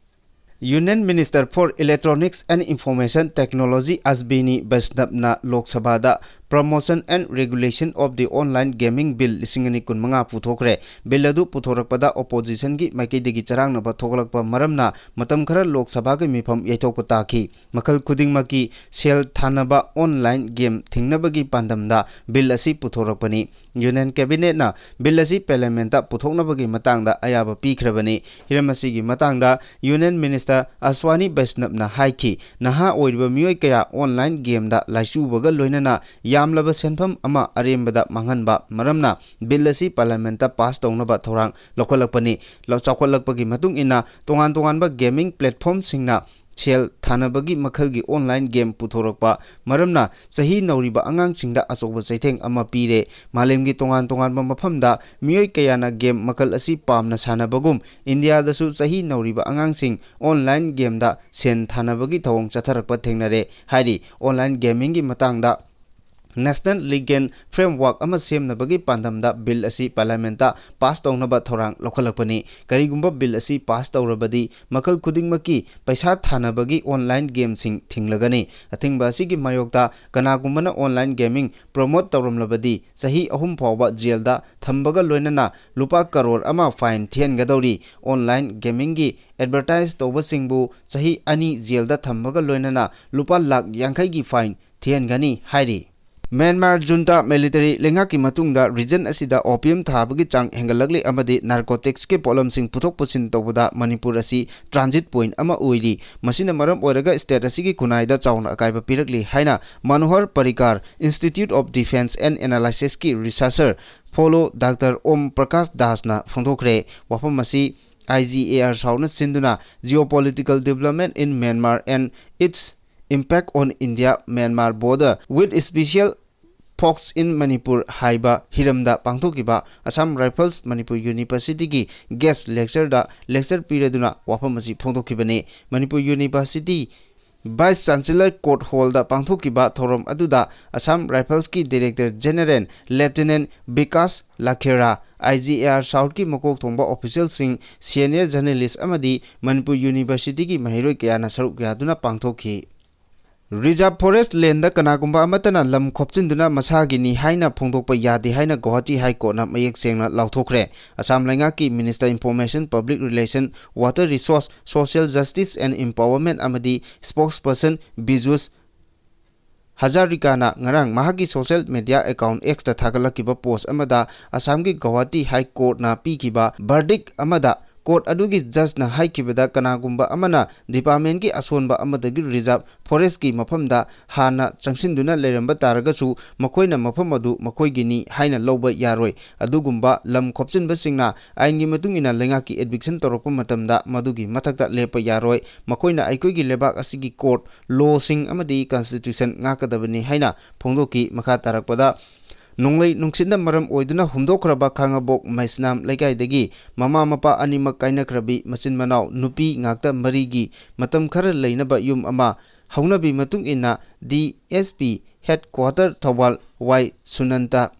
Union Minister for Electronics and Information Technology ꯑꯁꯕꯤꯅꯤ ꯕꯩꯁꯅꯕꯅ ꯂꯣꯛ ꯁꯚꯥꯗ Promotion and Regulation of the Online Gaming Bill ꯂꯤꯁꯤꯡ ꯑꯅꯤ ꯀꯨꯟꯃꯉꯥ ꯄꯨꯊꯣꯛꯈ꯭ꯔꯦ꯫ ꯕꯤꯜ ꯑꯗꯨ ꯄꯨꯊꯣꯔꯛꯄꯗ ꯑꯣꯄꯣꯖꯤꯁꯟꯒꯤ ꯃꯥꯏꯀꯩꯗꯒꯤ ꯆꯔꯥꯡꯅꯕ ꯊꯣꯛꯂꯛꯄ ꯃꯔꯝꯅ ꯃꯇꯝ ꯈꯔ ꯂꯣꯛ ꯁꯚꯥꯒꯤ ꯃꯤꯐꯝ ꯌꯩꯊꯣꯛꯄ ꯇꯥꯈꯤ꯫ ꯃꯈꯜ ꯈꯨꯗꯤꯡꯃꯛꯀꯤ ꯁꯦꯜ ꯊꯥꯅꯕ ꯑꯣꯟꯂꯥꯏꯟ ꯒꯦꯝ ꯊꯤꯡꯅꯕꯒꯤ ꯄꯥꯟꯗꯝꯗ ꯕꯤꯜ ꯑꯁꯤ ꯄꯨꯊꯣꯔꯛꯄꯅꯤ꯫ ꯌꯨꯅꯤꯌꯟ ꯀꯦꯕꯤꯅꯦꯠꯅ ꯕꯤꯜ ꯑꯁꯤ ꯄꯥꯔꯂꯤꯌꯥꯃꯦꯟꯠꯇ ꯄꯨꯊꯣꯛꯅꯕꯒꯤ ꯃꯇꯥꯡꯗ ꯑꯌꯥꯕ ꯄꯤꯈ꯭ꯔꯕꯅꯤ꯫ ꯍꯤꯔꯝ ꯑꯁꯤꯒꯤ ꯃꯇꯥꯡꯗ ꯌꯨꯅꯤꯌꯟ ꯃꯤꯅꯤꯁꯇꯔ ꯑꯁ꯭ꯋꯥꯅꯤ ꯕꯩꯁꯅꯕꯅ ꯍꯥꯏꯈꯤ, ꯅꯍꯥ ꯑꯣꯏꯔꯤꯕ ꯃꯤꯑꯣꯏ ꯀꯌꯥ ꯑꯣꯟꯂꯥꯏꯟ ꯒꯦꯝꯗ ꯂꯥꯏꯆꯨꯕꯒ ꯂꯣꯏꯅꯅ ꯌꯥꯝꯂꯕ ꯁꯦꯟꯐꯝ ꯑꯃ ꯑꯔꯦꯝꯕꯗ ꯃꯥꯡꯍꯟꯕ ꯃꯔꯝꯅ ꯕꯤꯜ ꯑꯁꯤ ꯄꯥꯔꯂꯤꯌꯥꯃꯦꯟꯠꯇ ꯄꯥꯁ ꯇꯧꯅꯕ ꯊꯧꯔꯥꯡ ꯂꯧꯈꯠꯂꯛꯄꯅꯤ꯫ ꯂ-, ꯆꯥꯎꯈꯠꯂꯛꯄꯒꯤ ꯃꯇꯨꯡ ꯏꯟꯅ ꯇꯣꯉꯥꯟ ꯇꯣꯉꯥꯟꯕ ꯒꯦꯃꯤꯡ ꯄ꯭ꯂꯦꯠꯐꯣꯔꯝꯁꯤꯡꯅ ꯁꯦꯜ ꯊꯥꯅꯕꯒꯤ ꯃꯈꯜꯒꯤ ꯑꯣꯟꯂꯥꯏꯟ ꯒꯦꯝ ꯄꯨꯊꯣꯔꯛꯄ ꯃꯔꯝꯅ ꯆꯍꯤ ꯅꯧꯔꯤꯕ ꯑꯉꯥꯡꯁꯤꯡꯗ ꯑꯆꯧꯕ ꯆꯩꯊꯦꯡ ꯑꯃ ꯄꯤꯔꯦ꯫ ꯃꯥꯂꯦꯝꯒꯤ ꯇꯣꯉꯥꯟ ꯇꯣꯉꯥꯟꯕ ꯃꯐꯝꯗ ꯃꯤꯑꯣꯏ ꯀꯌꯥꯅ ꯒꯦꯝ ꯃꯈꯜ ꯑꯁꯤ ꯄꯥꯝꯅ ꯁꯥꯟꯅꯕꯒꯨꯝ, ꯏꯟꯗꯤꯌꯥꯗꯁꯨ ꯆꯍꯤ ꯅꯧꯔꯤꯕ ꯑꯉꯥꯡꯁꯤꯡ ꯑꯣꯟꯂꯥꯏꯟ ꯒꯦꯝꯗ ꯁꯦꯟ ꯊꯥꯅꯕꯒꯤ ꯊꯧꯑꯣꯡ ꯆꯠꯊꯔꯛꯄ ꯊꯦꯡꯅꯔꯦ ꯍꯥꯏꯔꯤ꯫ ꯑꯣꯟꯂꯥꯏꯟ ꯒꯦꯃꯤꯡꯒꯤ ꯃꯇꯥꯡꯗ National Legal Framework ꯑꯃ ꯁꯦꯝꯅꯕꯒꯤ ꯄꯥꯟꯗꯝꯗ ꯕꯤꯜ ꯑꯁꯤ ꯄꯥꯔꯂꯤꯌꯥꯃꯦꯟꯠꯇ ꯄꯥꯁ ꯇꯧꯅꯕ ꯊꯧꯔꯥꯡ ꯂꯧꯈꯠꯂꯛꯄꯅꯤ꯫ ꯀꯔꯤꯒꯨꯝꯕ ꯕꯤꯜ ꯑꯁꯤ ꯄꯥꯁ ꯇꯧꯔꯕꯗꯤ ꯃꯈꯜ ꯈꯨꯗꯤꯡꯃꯛꯀꯤ ꯄꯩꯁꯥ ꯊꯥꯅꯕꯒꯤ ꯑꯣꯟꯂꯥꯏꯟ ꯒꯦꯝꯁꯤꯡ ꯊꯤꯡꯂꯒꯅꯤ꯫ ꯑꯊꯤꯡꯕ ꯑꯁꯤꯒꯤ ꯃꯥꯌꯣꯛꯇ ꯀꯅꯥꯒꯨꯝꯕꯅ ꯑꯣꯟꯂꯥꯏꯟ ꯒꯦꯃꯤꯡ ꯄ꯭ꯔꯣꯃꯣꯠ ꯇꯧꯔꯝꯂꯕꯗꯤ ꯆꯍꯤ ꯑꯍꯨꯝ ꯐꯥꯎꯕ ꯖꯦꯜꯗ ꯊꯝꯕꯒ ꯂꯣꯏꯅꯅ ꯂꯨꯄꯥ ꯀꯔꯣꯔ ꯑꯃ ꯐꯥꯏꯟ ꯊꯤꯍꯟꯒꯗꯧꯔꯤ꯫ ꯑꯣꯟꯂꯥꯏꯟ ꯒꯦꯃꯤꯡꯒꯤ ꯑꯦꯗꯚꯔꯇꯥꯏꯖ ꯇꯧꯕꯁꯤꯡꯕꯨ ꯆꯍꯤ ꯑꯅꯤ ꯖꯦꯜꯗ ꯊꯝꯕꯒ ꯂꯣꯏꯅꯅ ꯂꯨꯄꯥ ꯂꯥꯈ ꯌꯥꯡꯈꯩꯒꯤ ꯐꯥꯏꯟ ꯊꯤꯍꯟꯒꯅꯤ ꯍꯥꯏꯔꯤ꯫ ꯃ꯭ꯌꯥꯟꯃꯥꯔ ꯖꯨꯟꯇꯥ ꯃꯤꯂꯤꯇꯔꯤ ꯂꯩꯉꯥꯛꯀꯤ ꯃꯇꯨꯡꯗ ꯔꯤꯖꯟ ꯑꯁꯤꯗ ꯑꯣꯄꯤꯌꯝ ꯊꯥꯕꯒꯤ ꯆꯥꯡ ꯍꯦꯟꯒꯠꯂꯛꯂꯤ ꯑꯃꯗꯤ ꯅꯥꯔꯀꯣꯇꯤꯛꯁꯀꯤ ꯄꯣꯠꯂꯝꯁꯤꯡ ꯄꯨꯊꯣꯛ ꯄꯨꯁꯤꯟ ꯇꯧꯕꯗ ꯃꯅꯤꯄꯨꯔ ꯑꯁꯤ ꯇ꯭ꯔꯥꯟꯖꯤꯠ ꯄꯣꯏꯟꯠ ꯑꯃ ꯑꯣꯏꯔꯤ꯫ ꯃꯁꯤꯅ ꯃꯔꯝ ꯑꯣꯏꯔꯒ ꯁ꯭ꯇꯦꯠ ꯑꯁꯤꯒꯤ ꯈꯨꯟꯅꯥꯏꯗ ꯆꯥꯎꯅ ꯑꯀꯥꯏꯕ ꯄꯤꯔꯛꯂꯤ ꯍꯥꯏꯅ Manohar Parrikar, Institute of Defence and Analysisꯀꯤ research fellow doctor Om Prakash ꯗꯥꯁꯅ ꯐꯣꯡꯗꯣꯛꯈ꯭ꯔꯦ꯫ ꯋꯥꯐꯝ ꯑꯁꯤ I G A R Southꯅ ꯁꯤꯟꯗꯨꯅ Geopolitical Development in Myanmar and Its Impact on India Myanmar Border with Special Focus in Manipur ꯍꯥꯏꯕ ꯍꯤꯔꯝꯗ ꯄꯥꯡꯊꯣꯛꯈꯤꯕ Assam Rifles Manipur Universityꯒꯤ guest lectureꯗ lecture ꯄꯤꯔꯗꯨꯅ ꯋꯥꯐꯝ ꯑꯁꯤ ꯐꯣꯡꯗꯣꯛꯈꯤꯕꯅꯤ꯫ Manipur University Vice Chancellor Court Hallꯗ ꯄꯥꯡꯊꯣꯛꯈꯤꯕ ꯊꯧꯔꯝ ꯑꯗꯨꯗ Assam Riflesꯀꯤ Director General Lieutenant Vikas ꯂꯥꯈꯦꯔꯥ, I G A R Southꯀꯤ ꯃꯀꯣꯛ ꯊꯣꯡꯕ officialꯁꯤꯡ, senior journalist ꯑꯃꯗꯤ ꯃꯅꯤꯄꯨꯔ Universityꯒꯤ ꯃꯍꯩꯔꯣꯏ ꯀꯌꯥꯅ ꯁꯔꯨꯛ ꯌꯥꯗꯨꯅ ꯄꯥꯡꯊꯣꯛꯈꯤ꯫ Reserve Forest Landꯗ ꯀꯅꯥꯒꯨꯝꯕ ꯑꯃꯠꯇꯅ ꯂꯝ ꯈꯣꯞꯆꯤꯟꯗꯨꯅ ꯃꯁꯥꯒꯤꯅꯤ ꯍꯥꯏꯅ ꯐꯣꯡꯗꯣꯛꯄ ꯌꯥꯗꯦ ꯍꯥꯏꯅ ꯒꯨꯋꯥꯍꯥꯇꯤ High Courtꯅ ꯃꯌꯦꯛ ꯁꯦꯡꯅ ꯂꯥꯎꯊꯣꯛꯈ꯭ꯔꯦ꯫ ꯑꯁꯥꯝ ꯂꯩꯉꯥꯛꯀꯤ Minister Information, Public Relation, Water Resource, Social Justice and Empowerment ꯑꯃꯗꯤ spokesperson ꯕꯤꯖꯨꯁ ꯍꯖꯥꯔꯤꯀꯥꯅ ꯉꯔꯥꯡ ꯃꯍꯥꯛꯀꯤ social media account Xꯇ ꯊꯥꯒꯠꯂꯛꯈꯤꯕ post ꯑꯃꯗ ꯑꯁꯥꯝꯒꯤ ꯒꯨꯋꯥꯍꯥꯇꯤ High Courtꯅ ꯄꯤꯈꯤꯕ verdict ꯑꯃꯗ court ꯑꯗꯨꯒꯤ judgeꯅ ꯍꯥꯏꯈꯤꯕꯗ, ꯀꯅꯥꯒꯨꯝꯕ ꯑꯃꯅ departmentꯀꯤ ꯑꯁꯣꯟꯕ ꯑꯃꯗꯒꯤ reserve forestꯀꯤ ꯃꯐꯝꯗ ꯍꯥꯟꯅ ꯆꯪꯁꯤꯟꯗꯨꯅ ꯂꯩꯔꯝꯕ ꯇꯥꯔꯒꯁꯨ, ꯃꯈꯣꯏꯅ ꯃꯐꯝ ꯑꯗꯨ ꯃꯈꯣꯏꯒꯤꯅꯤ ꯍꯥꯏꯅ ꯂꯧꯕ ꯌꯥꯔꯣꯏ꯫ ꯑꯗꯨꯒꯨꯝꯕ ꯂꯝ ꯈꯣꯞꯆꯤꯟꯕꯁꯤꯡꯅ ꯑꯥꯏꯟꯒꯤ ꯃꯇꯨꯡ ꯏꯟꯅ ꯂꯩꯉꯥꯛꯀꯤ eviction ꯇꯧꯔꯛꯄ ꯃꯇꯝꯗ ꯃꯗꯨꯒꯤ ꯃꯊꯛꯇ ꯂꯦꯞꯄ ꯌꯥꯔꯣꯏ꯫ ꯃꯈꯣꯏꯅ ꯑꯩꯈꯣꯏꯒꯤ ꯂꯩꯕꯥꯛ ꯑꯁꯤꯒꯤ court, lawꯁꯤꯡ ꯑꯃꯗꯤ constitution ꯉꯥꯛꯀꯗꯕꯅꯤ ꯍꯥꯏꯅ ꯐꯣꯡꯗꯣꯛꯈꯤ꯫ ꯃꯈꯥ ꯇꯥꯔꯛꯄꯗ, ꯅꯣꯡꯂꯩ ꯅꯨꯡꯁꯤꯠꯅ ꯃꯔꯝ ꯑꯣꯏꯗꯨꯅ ꯍꯨꯝꯗꯣꯛꯈ꯭ꯔꯕ ꯈꯥꯉꯕꯣꯛ ꯃꯩꯁꯅꯥꯝ ꯂꯩꯀꯥꯏꯗꯒꯤ ꯃꯃꯥ ꯃꯄꯥ ꯑꯅꯤꯃꯛ ꯀꯥꯏꯅꯈ꯭ꯔꯕꯤ ꯃꯆꯤꯟ ꯃꯅꯥꯎ ꯅꯨꯄꯤ ꯉꯥꯛꯇ ꯃꯔꯤꯒꯤ ꯃꯇꯝ ꯈꯔ ꯂꯩꯅꯕ ꯌꯨꯝ ꯑꯃ ꯍꯧꯅꯕꯤ ꯃꯇꯨꯡ ꯏꯟꯅ D S P headquarter Thoubal ꯋꯥꯏ ꯁꯨꯅꯟꯇ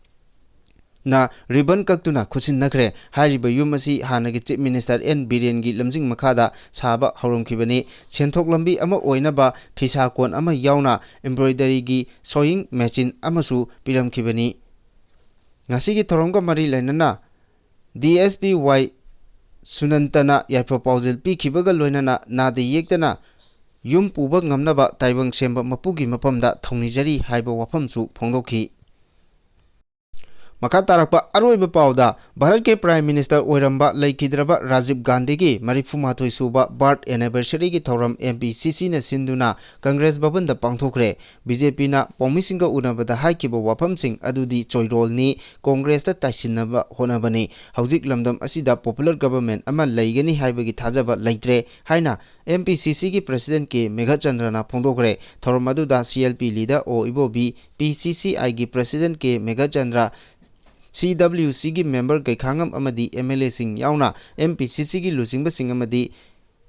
ꯅ ꯔꯤꯕꯟ ꯀꯛꯇꯨꯅ ꯈꯨꯠꯁꯤꯟꯅꯈ꯭ꯔꯦ꯫ ꯍꯥꯏꯔꯤꯕ ꯌꯨꯝ ꯑꯁꯤ ꯍꯥꯟꯅꯒꯤ ꯆꯤꯐ ꯃꯤꯅꯤꯁꯇꯔ ꯑꯦꯟ ꯕꯤꯔꯦꯟꯒꯤ ꯂꯝꯖꯤꯡ ꯃꯈꯥꯗ ꯁꯥꯕ ꯍꯧꯔꯝꯈꯤꯕꯅꯤ꯫ ꯁꯦꯟꯊꯣꯛ ꯂꯝꯕꯤ ꯑꯃ ꯑꯣꯏꯅꯕ ꯐꯤꯁꯥ ꯀꯣꯟ ꯑꯃ ꯌꯥꯎꯅ embroidery ꯒꯤ sewing machine ꯑꯃꯁꯨ ꯄꯤꯔꯝꯈꯤꯕꯅꯤ꯫ ꯉꯁꯤꯒꯤ ꯊꯧꯔꯝꯒ ꯃꯔꯤ ꯂꯩꯅꯅ ꯗꯤ ꯑꯦꯁ ꯄꯤ ꯋꯥꯏ ꯁꯨꯅꯟꯇꯅ ꯌꯥꯏꯐ ꯄꯥꯎꯖꯦꯜ ꯄꯤꯈꯤꯕꯒ ꯂꯣꯏꯅꯅ ꯅꯥꯗ ꯌꯦꯛꯇꯅ ꯌꯨꯝ ꯄꯨꯕ ꯉꯝꯅꯕ ꯇꯥꯏꯕꯪ ꯁꯦꯝꯕ ꯃꯄꯨꯒꯤ ꯃꯐꯝꯗ ꯊꯧꯅꯤꯖꯔꯤ ꯍꯥꯏꯕ ꯋꯥꯐꯝꯁꯨ ꯐꯣꯡꯗꯣꯛꯈꯤ꯫ ꯃꯈꯥ ꯇꯥꯔꯛꯄ ꯑꯔꯣꯏꯕ ꯄꯥꯎꯗ, ꯚꯥꯔꯠꯀꯤ Prime Minister ꯑꯣꯏꯔꯝꯕ ꯂꯩꯈꯤꯗ꯭ꯔꯕ ꯔꯥꯖꯤꯕ ꯒꯥꯟꯙꯤꯒꯤ ꯃꯔꯤꯐꯨ ꯃꯥꯊꯣꯏ ꯁꯨꯕ birth anniversary ꯒꯤ ꯊꯧꯔꯝ ꯑꯦꯝ ꯄꯤ ꯁꯤ ꯁꯤ ꯅ ꯁꯤꯟꯗꯨꯅ ꯀꯪꯒ꯭ꯔꯦꯁ ꯚꯕꯟꯗ ꯄꯥꯡꯊꯣꯛꯈ꯭ꯔꯦ꯫ ꯕꯤ ꯖꯦ ꯄꯤ ꯅ ꯄꯥꯎꯃꯤꯁꯤꯡꯒ ꯎꯅꯕꯗ ꯍꯥꯏꯈꯤꯕ ꯋꯥꯐꯝꯁꯤꯡ ꯑꯗꯨꯗꯤ ꯆꯣꯏꯔꯣꯜꯅꯤ, ꯀꯪꯒ꯭ꯔꯦꯁꯇ ꯇꯥꯏꯁꯤꯟꯅꯕ ꯍꯣꯠꯅꯕꯅꯤ꯫ ꯍꯧꯖꯤꯛ ꯂꯝꯗꯝ ꯑꯁꯤꯗ popular government ꯑꯃ ꯂꯩꯒꯅꯤ ꯍꯥꯏꯕꯒꯤ ꯊꯥꯖꯕ ꯂꯩꯇ꯭ꯔꯦ ꯍꯥꯏꯅ ꯑꯦꯝ ꯄꯤ ꯁꯤ ꯁꯤ ꯒꯤ President ꯀꯦ ꯃꯦꯘꯆꯟꯗ꯭ꯔꯅ ꯐꯣꯡꯗꯣꯛꯈ꯭ꯔꯦ꯫ ꯊꯧꯔꯝ ꯑꯗꯨꯗ ꯁꯤ ꯑꯦꯜ ꯄꯤ leader ꯑꯣ ꯏꯕꯣꯕꯤ, ꯄꯤ ꯁꯤ ꯁꯤ ꯑꯥꯏ ꯒꯤ President ꯀꯦ ꯃꯦꯘꯆꯟꯗ꯭ꯔ, ꯁꯤ ꯗꯕ꯭ꯂꯤꯌꯨ ꯁꯤ ꯒꯤ member ꯒꯩꯈꯥꯉꯝ ꯑꯃꯗꯤ ꯑꯦꯝ ꯑꯦꯜ ꯑꯦꯁꯤꯡ ꯌꯥꯎꯅ ꯑꯦꯝ ꯄꯤ ꯁꯤ ꯁꯤ ꯒꯤ ꯂꯨꯆꯤꯡꯕꯁꯤꯡ ꯑꯃꯗꯤ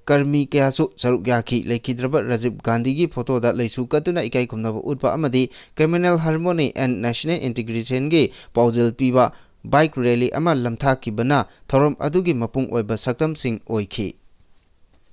ꯀꯔꯃꯤ ꯀꯌꯥꯁꯨ ꯁꯔꯨꯛ ꯌꯥꯈꯤ꯫ ꯂꯩꯈꯤꯗ꯭ꯔꯕ ꯔꯥꯖꯤꯕ ꯒꯥꯟꯙꯤꯒꯤ ꯐꯣꯇꯣꯗ ꯂꯩꯁꯨ ꯀꯠꯇꯨꯅ ꯏꯀꯥꯏ ꯈꯨꯝꯅꯕ ꯎꯠꯄ ꯑꯃꯗꯤ Communal Harmony and National Integration ꯒꯤ ꯄꯥꯎꯖꯦꯜ ꯄꯤꯕ bike rally ꯑꯃ ꯂꯝꯊꯥꯈꯤꯕꯅ ꯊꯧꯔꯝ ꯑꯗꯨꯒꯤ ꯃꯄꯨꯡ ꯑꯣꯏꯕ ꯁꯛꯇꯝꯁꯤꯡ ꯑꯣꯏꯈꯤ꯫